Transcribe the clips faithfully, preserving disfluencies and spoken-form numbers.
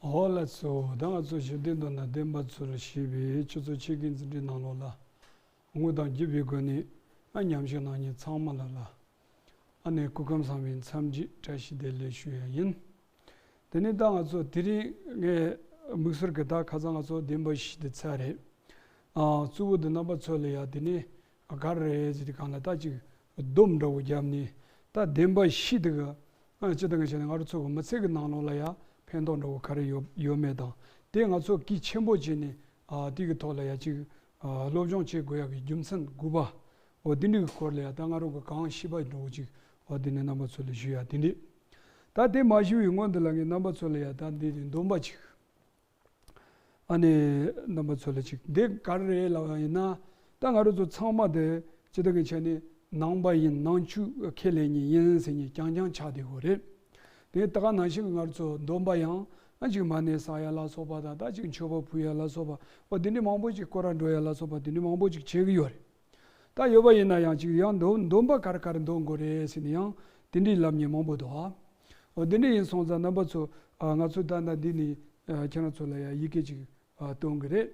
འོ་ལགས་སོ། ད་ང་ཚོ་ཞི་བདེ་མདོར་ན་བདེན་པ་ཚོར་ཞེས་པའི་ཆུ་ཚོད་ཕྱེད་ཀའི་འཛིན་གྲྭའི་ནང་ལོགས་ལ་དངོས་དང་བརྒྱུད་པའི་སྒོ་ནས་ཨ་མཉམ་ཞུགས་གནང་མཁན་ཚང་མ་ལ་ལ་ཨ་ནེ་སྐུ་ཁམས་བཟང་བའི་འཚམས་འདྲི་བཀྲ་ཤིས་བདེ་ལེགས་ཞུ་ཡ་ཡིན། དེ་ནས་ད་ང་ཚོ་དེ་རིང་ངས་དམིགས་བསལ་གྱི་ད་ཁ་སང་ང་ཚོ་བདེན་པ་བཞི་དེ་ཚར་རེད། ཨ་གཙོ་བོ་འདི་རྣམ་པ་ཚོ་ལ་ཡ་དེ་ནས་ག་རེ་རེད་ཟེར་དུས་སྒང་ལ་ད་ཅིག་སྡོམ་འདྲ་བོ་བརྒྱབ་ནས་ད་བདེན་པ་བཞི་དེ་གི་ཨ་སྤྱི་བཏང་གི་བྱས་ནས་ང་རང་ཚོ་གི་མི་ཚེ་གི་ནང་ལོགས་ལ་ཡ་ཕན་ཐོགས་འདྲ་བོ་ག་རེ་ཡོད་ཡོད་མེད་དང་དེ་ང་ཚོ་གལ་ཆེན་པོ་བྱས་ནས་ཨ་དེ་གི་ཐོག་ལ་ཡ་ཅིག་ཨ་སློབ་སྦྱོང་བྱེད་དགོས་ཡ་གི་རྒྱུ་མཚན་དགུ་པ་འོ་དེ་འདྲ་གི་སྐོར་ལ་ཡ་ད་ང་རང་གི་གང་ཤེས་པ་འདྲ་བོ་ཅིག་འོ་དེ་ནས་རྣམ་པ་ཚོ་ལ་ཞུ་ཡ་དེ་འདྲ། ད་དེ་མ་ཞུ་བའི་སྔོན་དུ་ལ་ངས་རྣམ་པ་ཚོ་ལ་ཡ་ད་འདི་ནས་སྡོམ་པ་ཅིག་ཨ་ནི་རྣམ་པ་ཚོ་ལ་ཅིག་འདི་ག་རེ་རེད་ལབ་པ་ཡིན་ན། ད་ང་རང་ཚོ་ཚང་མ་དེ་སྤྱི་བཏང་གི་ཆ་ནས་ནང་པ་ཡིན། ནང་ཆོས་ཁས་ལེན་མཁན་ཡིན་ཟེར་མཁན་རྐྱང་རྐྱང་ཆགས་བསྡད་ཡོད་རེད། དེ་ད་ག་ནང་བཞིན་གྱི་ང་རང་ཚོ་སྡོམ་པ་ཡང་ཨ་ཅིག་མ་ཎི་བསགས་ཡ་ལ་སོགས་པ་དང་ད་ཅིག་མཆོད་པ་ཕུལ་ཡ་ལ་སོགས་པ་འོ་དེ་འདྲ་མང་པོ་ཅིག་སྐོར་ར་འགྲོ་ཡ་ལ་སོགས་པ་དེ་འདྲ་མང་པོ་ཅིག་བྱེད་ཀྱི་ཡོད་རེད། ད་ཡོད་པ་ཡིན་ན་ཡང་ཅིག་ཡང་སྡོམ་སྡོམ་པ་ག་རེ་ག་རེ་འདོན་དགོས་རེད་ཟེར་ནས་ཡང་དེ་འདྲའི་ལབ་མཁན་མང་པོ་འདུག་ཨ། འོ་དེ་འདྲ་ཡིན་སོང་ཙང་རྣམ་པ་ཚོ་ཨ་ང་ཚོ་ད་ལྟ་འདི་ནས་ཨ་ཁྱེད་རང་ཚོ་ལ་ཡང་ཡི་གེ་ཅིག་ཨ་སྟོན་གི་རེད།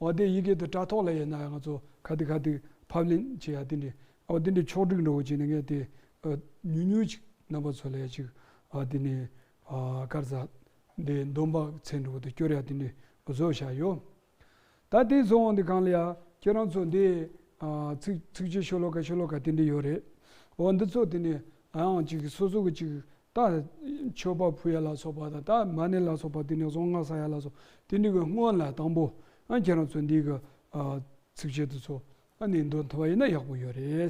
འོ་དེ་ཡི་གེ་དེ་དྲ་ཐོག་ལ་ཡིན་ན་ཡང་ང་ཚོ་ག་དུས་ག་དུས་ཕབ་ལེན་བྱེད་ཡ་དེ་འདྲ་འོ་དེ་འདྲ་ཕྱོགས་སྒྲིག་འདྲ་བོ་བྱས་ནས་ངས་དེ་ཨ་ཉུང་ཉུང་ཅིག་རྣམ་པ་ཚོ་ལ་ཡང་ཅིག་ཨ་དེ་ནས་ཨ་ག་རེ་ཟ་དེ་སྡོམ་པ་ཚན་འདྲ་བོ་དེ་སྐྱོར་ཡ་དེ་འདྲ་བཟོ་བཞག་ཡོད། ད་དེ་བཟོ་འོང་དུས་སྒང་ལ་ཡ་ཁྱེད་རང་ཚོ་འདི་ཨ་ཚིགས་ཚིགས་བཅད་ཤོ་ལོ་ཀ་ཤོ་ལོ་ཀ་དེ་འདྲ་ཡོད་རེད། འོ་འདི་ཚོ་དེ་ནས་ཨ་ཡང་ཅིག་སོ་སོ་གི་ཅིག་ད་མཆོད་པ་ཕུལ་ཡ་ལ་སོགས་པ་དང་ད་མ་ཎི་ལ་སོགས་པ་དེ་ནས་གཟུངས་སྔགས་བསགས་ཡ་ལ་སོགས་དེ་འདྲ་གི་སྔོན་ལ་དང་པོ་ཨ་ཁྱེད་རང་ཚོ་འདི་གི་ཨ་ཚིགས་བཅད་དེ་ཚོ་ཨ་ནི་འདོན་ཐུབ་པ་ཡིན་ན་ཡག་པོ་ཡོད་རེད།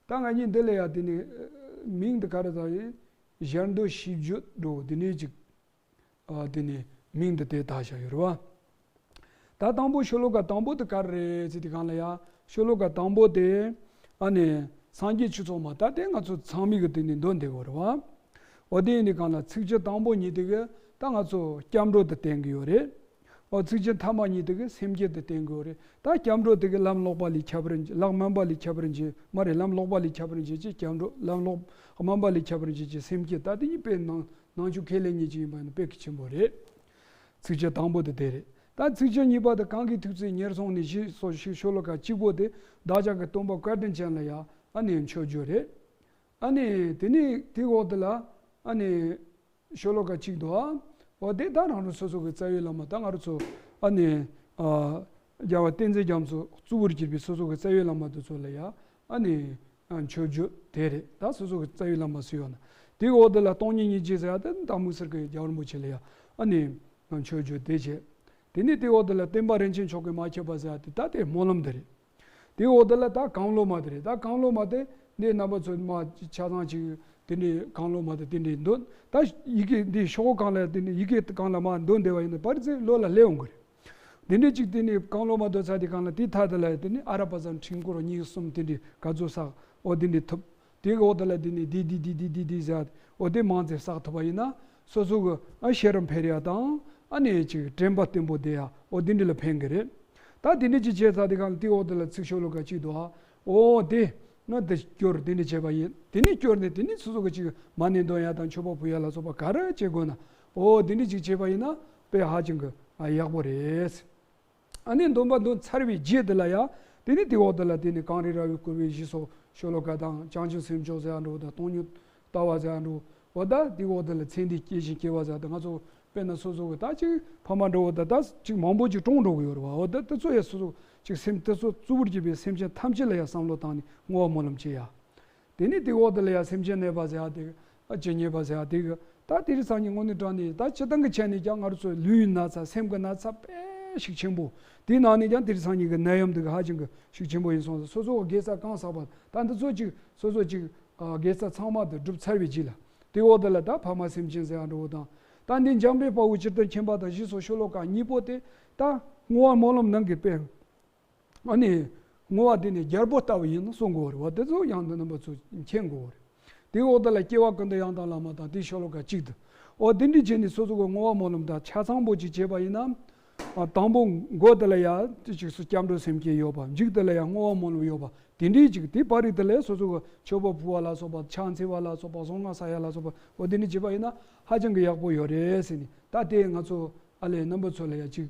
ད་ང་གཉིས་འདི་ལ་ཡ་དེ་ནས་མིང་འདི་ག་རེ་ཟེར་ཡིན། ཞལ་འདོན་ཞིབ་བརྗོད་འགྲོ་དེ་ནས་ཅིག་ཨ་དེ་ནས་མིང་འདི་དེ་བཏགས་བཞག་ཡོད་རེད་བ། ད་དང་པོ་ཤོ་ལོ་ཀ་དང་པོ་དེ་ག་རེ་རེད་ཟེར་དུས་སྒང་ལ་ཡ་ཤོ་ལོ་ཀ་དང་པོ་དེ་ཨ་ནི་སངས་རྒྱས་ཆོས་ཚོགས་མ་ད་དེ་ང་ཚོ་ཚང་མས་གི་དེ་ནས་འདོན་བསྡད་ཡོད་རེད་བ། འོ་དེ་ཡིན་དུས་སྒང་ལ་ཚིགས་བཅད་དང་པོ་གཉིས་དེ་གི་ད་ང་ཚོ་སྐྱབས་འགྲོ་དེ་བསྟན་གི་ཡོད་རེད། འོ་ཚིགས་བཅད་ཐ་མ་གཉིས་དེ་གི་སེམས་བསྐྱེད་དེ་བསྟན་གི་ཡོད་རེད། ད་སྐྱབས་འགྲོ་དེ་གི་ལམ་ལོག་པ་ལས་ཁྱབ་པར་འགྱུར། ལམ་དམན་པ་ལས་ཁྱབ་པར་འགྱུར་མ་རེད། ལམ་ལོག་པ་ལས་ཁྱབ་པར་འགྱུར་ཅེས་སྐྱབས་འགྲོ། ལམ་ལོག་དམན་པ་ལས་ཁྱབ་པར་འགྱུར་ཅེས་སེམས་བསྐྱེད། ད་དེ་གཉིས་དཔེ་ནང་ནང་ཆོས་ཁས་ལེན་མཁན་ཅིག་ཡིན་པ་ཡིན་ན་དཔེ་གལ་ཆེན་པོ་རེད། ཚིགས་བཅད་དང་པོ་དེ་དེ་རེད། ད་ཚིགས་བཅད་གཉིས་པ་དེ་གང་གི་ཐུགས་བརྩེ་ཉེར་བཟུང་ནས་ཞེས་སོགས་ཤིག་ཤོ་ལོ་ཀ་གཅིག་པོ་དེ་བདག་ཅག་གི་སྟོན་པ་བཀའ་དྲིན་ཅན་ལ་ཡ་ཨ་ནི་མཆོད་བརྗོད་རེད། ཨ་ནི་དེ་ནས་དེའི་འོག་དེ་ལ་ཨ་ནི་ཤོ་ལོ་ཀ་གཅིག་འདུག་ཨ། འོ་དེ་ད་རང་རང་སོ་སོ་གི་རྩ་བའི་བླ་མ་ད་ང་རང་ཚོ་ཨ་ནི་ཨ་རྒྱལ་བ་བསྟན་འཛིན་རྒྱ་མཚོ་གཙོ་བོར་གྱུར་པའི་སོ་སོ་གི་རྩ་བའི་བླ་མ་དེ་ཚོ་ལ་ཡ་ཨ་ནི་ཨ་མཆོད་བརྗོད་དེ་རེད། ད་སོ་སོ་གི་རྩ་བའི་བླ་མ་སུ་ཡོད་ན་དེའི་འོག་དེ་ལ་སྟོང་ཉིད་སྙིང་རྗེ་ཟེར་ཡ་དེ་ད་དམིགས་བསལ་གྱི་རྒྱལ་བ་རིན་པོ་ཆེ་ལ་ཡ་ཨ་ནི་ཨ་མཆོད་བརྗོད་དེ་བྱས། དེ་ནས་དེའི་འོག་དེ་ལ་བསྟན་པ་རིན་ཆེན་མཆོག་གིས་མ་ཁྱབ་པ་ཟེར་ཡ་དེ་ད་དེ་སྨོན་ལམ་དེ་རེད། དེའི་འོག་དེ་ལ་ད་གང་བློ་མ་དེ་རེད། ད་གང་བློ་མ་དེ་འདི་རྣམ་པ་ཚོ་མ་ཆ་ཚང་ཅིག་དེ་འདྲའི་གང་བློ་མ་དེ་དེ་འདྲའི་འདོན། ད་ཡི་གེ་འདི་ཤོག་གུ་གང་ལ་དེ་འདྲའི་ཡི་གེ་གང་ལ་མ་འདོན་བསྡད་པ་ཡིན་ན་ཕར་ཚུར་བློ་ལ་སླེབས་འོང་གི་རེད། དེ་འདྲའི་ཅིག་དེ་ནས་གང་བློ་མ་འདོན་ཚར་དེ་གང་ལ་དེ་ཐ་དེ་ལ་དེ་ནས་ཨ་ར་པ་ཙམ་འཕྲིན་སྐོར་གཉིས་གསུམ་དེ་འདྲའི་ག་ཚོད་བསགས་འོ་དེ་འདྲའི་ཐུབ། དེ་གི་འོག་དེ་ལ་དེ་ནས་དེ་དེ་དེ་དེ་དེ་དེ་ཟེར་འོ་དེ་མང་ཙམ་བསགས་ཐུབ་པ་ཡིན་ན་སོ་སོ་གི་ཨ་ཤེས་རབ་འཕེལ་ཡ་དང་ཨ་ནི་ཅིག་དྲན་པ་བརྟན་པོ་བསྡད་ཡ་འོ་དེ་འདྲ་ལ་ཕན་གི་རེད། ད་དེ་འདྲ་ཅིག་བྱས་ཚར་དེ་གང་ལ་དེའི་འོག་དེ་ལ་ཚིག་ཤོ་ལོ་ཀ་གཅིག་འདུག་ཨ། འོ་དེ་ང་དེ་སྐྱོར་དེ་འདྲ་བྱས་པ་ཡིན། དེ་ནས་སྐྱོར་ནས་དེ་ནས་སོ་སོ་གི་ཅིག་མ་ཎི་འདོན་ཡ་དང་མཆོད་པ་ཕུལ་ཡ་ལ་སོགས་པ་ག་རེ་བྱེད་དགོས་ན་འོ་དེ་འདྲ་ཅིག་བྱས་པ་ཡིན་ན་དཔེ་ཧ་ཅང་གི་ཨ་ཡག་པོ་རེད། ཨ་ནི་སྡོམ་པ་འདོན་ཚར་བའི་རྗེས་དེ་ལ་ཡ། དེ་ནི་དེའི་འོག་དེ་ལ་དེ་ནི་གངས་རི་ར་བས་བསྐོར་བའི་ཞེས་སོགས་ཤོ་ལོ་ཀ་དང་བྱང་ཆུབ་སེམས་མཆོག་ཟེར་ཡ་འདྲ་བོ་དང་སྟོང་ཉིད་ལྟ་བ་ཟེར་ཡ་འདྲ་བོ། འོ་ད་དེའི་འོག་དེ་ལ་ཚེ་འདིའི་སྐྱེ་ཞིང་སྐྱེ་བ་ཟེར་ཡ་དང་ང་ཚོ་དཔེར་ན་སོ་སོ་གི་ད་ཅིག་ཕ་མ་འདྲ་བོ་ད་ད་ཅིག་མང་པོ་ཅིག་གྲོངས་འགྲོ་གི་ཡོད་རེད་བ། འོ་ད་དེ་ཚོ་ཡ་སོ་སོ་ཅིག་སེམས་དེ་ཚོ་གཙོ་བོར་གྱུར་པའི་སེམས་ཅན་ཐམས་ཅད་ལ་ཡ་བསམ་བློ་བཏང་ནས་བསྔོ་བ་སྨོན་ལམ་བྱེད་ཡ། དེ་ནས་དེའི་འོག་དེ་ལ་ཡ་སེམས་ཅན་ནད་པ་ཟེར་ཡ་དེ་གི་ཨ་ཇི་སྙེད་པ་ཟེར་ཡ་དེ་གི་ད་དེ་རིང་སང་ཉིན་དངོས་གནས་དྲང་གནས་ད་སྤྱིར་བཏང་གི་ཆ་ནས་ཀྱང་ང་རང་ཚོའི་ལུས་ཡི་ན་ཚ་སེམས་ཀྱི་ན་ཚ་དཔེ་ཞིག་ཆེན་པོ། དེའི་ནང་ནས་ཀྱང་དེ་རིང་སང་ཉིན་གི་ནད་ཡམས་དེ་གི་ཧ་ཅང་གི་ཞིག་ཆེན་པོ་ཡིན་སོང་ཙང་སོ་སོ་གི་དགེ་རྩ་གང་བསགས་པ་ད་འདི་ཚོ་ཅིག་སོ་སོ་ཅིག་ཨ་དགེ་རྩ་ཚང་མ་དེ་སྒྲུབ་ཚར་བའི་རྗེས་ལ་དེའི་འོག་དེ་ལ་ད་ཕ་མ་སེམས་ཅན་ཟེར་ཡ་འདྲ་བོ་དང་ད་འདི་འཇམ་དཔལ་དཔའ་བོས་ཇི་ལྟར་མཁྱེན་པ་དང་ཞེས་སོགས་ཤོ་ལོ་ཀ་གཉིས་པོ་དེ་ད་བསྔོ་བ་སྨོན་ལམ་ནང་གི་དཔེ། ཨ་ནི། བསྔོ་བ་དེ་ནི་རྒྱལ་པོ་ལྟ་བུ་ཡིན་ན་གསུང་དགོས་རེད་བ། དེ་ཚོ་ཡང་དེ་རྣམ་པ་ཚོ་མཁྱེན་དགོས་རེད། དེའི་འོག་དེ་ལ་སྐྱེ་བ་ཀུན་ཏུ་ཡང་དག་བླ་མ་དང་དེའི་ཤོ་ལོ་ཀ་གཅིག་ཏུ། འོ་དེ་འདྲ་བྱས་ནས་སོ་སོ་གི་བསྔོ་བ་སྨོན་ལམ་དང་ཆ་ཚང་པོ་ཅིག་བྱས་པ་ཡིན་ན། ཨ་དང་པོ་མགོ་དེ་ལ་ཡ་དེ་ཅིག་སུ་སྐྱབས་འགྲོ་སེམས་བསྐྱེད་ཡོད་པ། མཇུག་དེ་ལ་ཡ་བསྔོ་བ་སྨོན་ལམ་ཡོད་པ། དེ་འདྲའི་ཅིག་དེ་པར་རིས་དེ་ལ་སོ་སོ་གི་མཆོད་པ་ཕུལ་བ་ལ་སོགས་པ་ཕྱག་འཚལ་བ་ལ་སོགས་པ་གཟུངས་སྔགས་བསགས་ཡ་ལ་སོགས་པ་འོ་དེ་འདྲ་བྱས་པ་ཡིན་ན་ཧ་ཅང་གི་ཡག་པོ་ཡོད་རེད་ཟེར་ནས་ ད་དེ་ང་ཚོ་ཨ་ལས་རྣམ་པ་ཚོ་ལ་ཡ་ཅིག་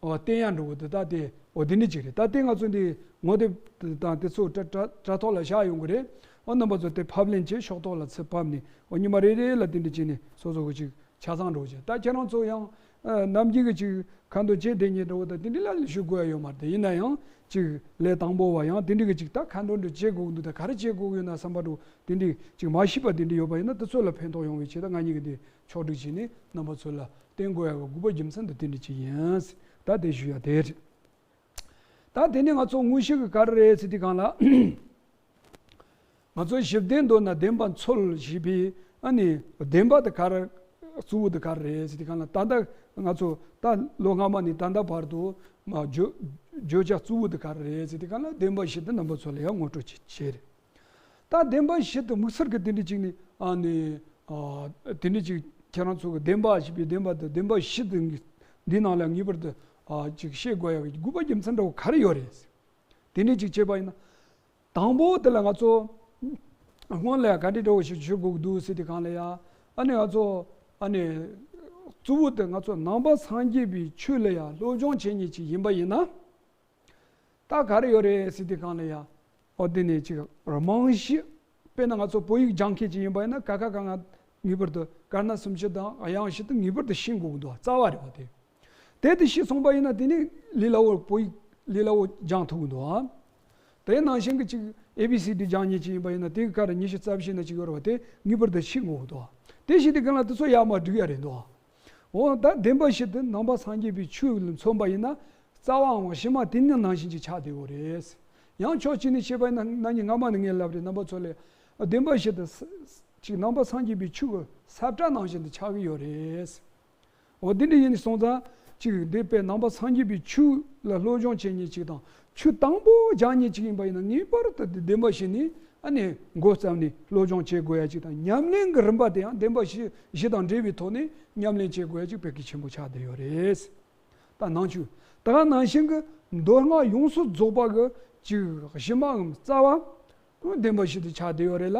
ཨོ་བསྟན་ཡ་འགྲོ་གི་འདུག་ད་དེ་ཨོ་དེ་འདྲ་ཅིག་རེད། ད་དེ་ང་ཚོ་འདི་ངོ་དེབ་དང་དེ་ཚོ་དྲ་དྲ་དྲ་ཐོག་ལ་བཞག་ཡོང་གི་རེད། ཨོ་རྣམ་པ་ཚོ་དེ་ཕབ་ལེན་བྱས་ཤོག་ཐོག་ལ་ཚུར་ཕབ་ནས་ཨོ་ཉི་མ་རེ་རེ་ལ་དེ་འདྲ་བྱས་ནས་སོ་སོ་གི་ཅིག་ཆ་ཚང་འགྲོ་བྱས། ད་ཁྱེད་རང་ཚོ་ཡང་ཨ་ནམ་རྒྱུན་གྱི་ཅིག་ཁ་འདོན་བྱེད་བསྡད་མཁན་འདྲ་བོ་དང་དེ་འདྲ་ལ་ཞུ་དགོས་ཡ་ཡོད་མ་རེད། ཡིན་ན་ཡང་ཅིག་ལས་དང་པོ་བ་ཡང་དེ་འདྲ་གི་ཅིག་ད་ཁ་འདོན་འདྲ་བྱེད་དགོས་འདུག་ད་ག་རེ་བྱེད་དགོས་ཡོད་ན་བསམ་པ་འདྲ་བོ་དེ་འདྲ་ཅིག་མ་ཤེས་པ་དེ་འདྲ་ཡོད་པ་ཡིན་ན་དེ་ཚོ་ལ་ཕན་ཐོགས་ཡོང་བའི་ཆེད་དུ་ང་གཉིས་ཀྱི་འདི་ཕྱོགས་སྒྲིག་བྱས་ནས་རྣམ་པ་ཚོ་ལ་བསྟན་དགོས་ཡ་གི་དགོས་པ་རྒྱུ་མཚན་དེ་དེ་འདྲ་ཅིག་ཡིན། ད་དེ་ཞུ་ཡ་དེ་རེད། ད་དེ་ནས་ང་ཚོ་དངོས་གཞི་གི་ག་རེ་རེད་ཟེར་དུས་སྒང་ལ། ང་ཚོ་གཞི་བདེ་མདོར་ན་བདེན་པ་འཚོལ་ཞེས་པའི་ཨ་ནི་བདེན་པ་དེ་ག་རེ་གཙོ་བོ་དེ་ག་རེ་རེད་ཟེར་དུས་སྒང་ལ། ད་ལྟ་ང་ཚོ་ད་ལོ་སྔ་མ་ནས་ད་ལྟ་བར་དུ་མ་བརྗོད་བརྗོད་བྱ་གཙོ་བོ་དེ་ག་རེ་རེད་ཟེར་དུས་སྒང་ལ་བདེན་པ་བཞི་དེ་རྣམ་པ་ཚོ་ལ་ཡང་ངོ་སྤྲོད་བྱེད་བྱས་རེད། ད་བདེན་པ་བཞི་དེ་དམིགས་བསལ་གྱི་དེ་འདྲ་ཅིག་ནི་ཨ་ནི་ཨ་དེ་འདྲ་ཅིག་ཁྱེད་རང་ཚོ་གི་བདེན་པ་ཞེས་པའི་བདེན་པ་དེ་བདེན་པ་བཞི་དེ་འདི་ནང་ལ་ངེས་པར་དུ་ཨ་ཅིག་ཤེས་དགོས་ཡ་གི་དགོས་པ་རྒྱུ་མཚན་འདྲ་བོ་ག་རེ་ཡོད་རེད། དེ་འདྲ་ཅིག་བྱས་པ་ཡིན་ན། དང་པོ་དེ་ལ་ང་ཚོ་སྔོན་ལ་ཡ་ག་འདྲ་འདྲ་བོ་ཞིག་ཞུ་དགོས་ཀྱི་འདུག་ཟེར་དུས་སྒང་ལ་ཡ། ཨ་ནི་ང་ཚོ་ཨ་ནི་གཙོ་བོ་དེ་ང་ཚོ་ནང་པ་སངས་རྒྱས་པའི་ཆོས་ལ་ཡ་སློབ་སྦྱོང་བྱེད་མཁན་ཅིག་ཡིན་པ་ཡིན་ན། ད་ག་རེ་ཡོད་རེད་ཟེར་དུས་སྒང་ལ་ཡ། ཨོ་དེ་ནས་ཅིག་རྨང་གཞི། དཔེར་ན་ང་ཚོ་བོད་ཡིག་སྦྱང་མཁན་ཅིག་ཡིན་པ་ཡིན་ན་ཀ་ཁ་ག་ང་ངེས་པར་དུ་དཀར་ནག་གསུམ་བཞི་དང་དབྱངས་བཞི་དེ་ངེས་པར་དུ་ཤེས་དགོས་ཀྱི་འདུག་རྩ་བ་རེད་པ་དེ། དེ་དེ་ཤེས་སོང་པ་ཡིན་ན་དེ་ནས་ལས་སླ་བོ་བོད་ཡིག་ལས་སླ་བོ་སྦྱང་ཐུབ་ཀྱི་འདུག་དེ་ནང་བཞིན་གྱི་ཅིག་ཨེ་བི་སི་ཌི་སྦྱང་མཁན་ཅིག་ཡིན་པ་ཡིན་ན་དེ་གི་ཁ་ར་ཉི་ཤུ་རྩ་བཞི་ན་ཅིག་ཡོད་རེད་པ་དེ་ངེས་པར་དུ་ཤེས་དགོས་ཀྱི་འདུག་དེ་ཤེས་དུས་སྒང་ལ་དེ་ཚོ་ཡར་མར་འགྲིག་ཡ་རེད་འདུག་འོ་ད་བདེན་པ་བཞི་དེ་ནང་པ་སངས་རྒྱས་པའི་ཆོས་ལ་མཚོན་པ་ཡིན་ན། རྩ་བའང་གཞི་མ་དེ་ནི་ནང་བཞིན་གྱི་ཆགས་བསྡད་ཡོད་རེད། ཡང་ཕྱོགས་གཅིག་ནས་བཤད་པ་ཡིན་ན་ན་ནིང་སྔ་མ་ནས་ངས་ལབ་རེད། རྣམ་པ་ཚོ་ལ་བདེན་པ་བཞི་དེ་ཅིག་ནང་པ་སངས་རྒྱས་པའི་ཆོས་ཀྱི་ས་བཀྲ་ནང་བཞིན་དུ་ཆགས་ཀྱི་ཡོད་རེད། འོ་དེ་འདྲ་ཡིན་སོང་ཙང་ཅིག་འདི་དཔེ་ནང་པ་སངས་རྒྱས་པའི་ཆོས་ལ་སློབ་སྦྱོང་བྱེད་མཁན་ཅིག་དང་ཆོས་དང་པོ་སྦྱང་མཁན་ཅིག་ཡིན་པ་ཡིན་ན་ངེས་པར་དུ་བདེན་པ་བཞི་ནི་ཨ་ནི་འགོ་བརྩམས་ནས་སློབ་སྦྱོང་བྱེད་དགོས་ཡ་ཅིག་དང་ཉམས་ལེན་གྱི་རིམ་པ་དེ་ཡང་བདེན་པ་བཞི་བཞི་དང་འབྲེལ་བའི་ཐོག་ནས་ཉམས་ལེན་བྱེད་དགོས་ཡ་ཅིག་དཔེ་གལ་ཆེན་པོ་ཆགས་བསྡད་ཡོད་རེད། ད་ནང་ཆོས་ད་ག་ནང་བཞིན་གྱི་མདོ་སྔགས་ཡོངས་སུ་རྫོགས་པ་གི་ཅིག་གཞི་མའམ་རྩ་བ་བདེན་པ་བཞི་དེ་ཆགས་བསྡད་ཡོད་རེད་ལ།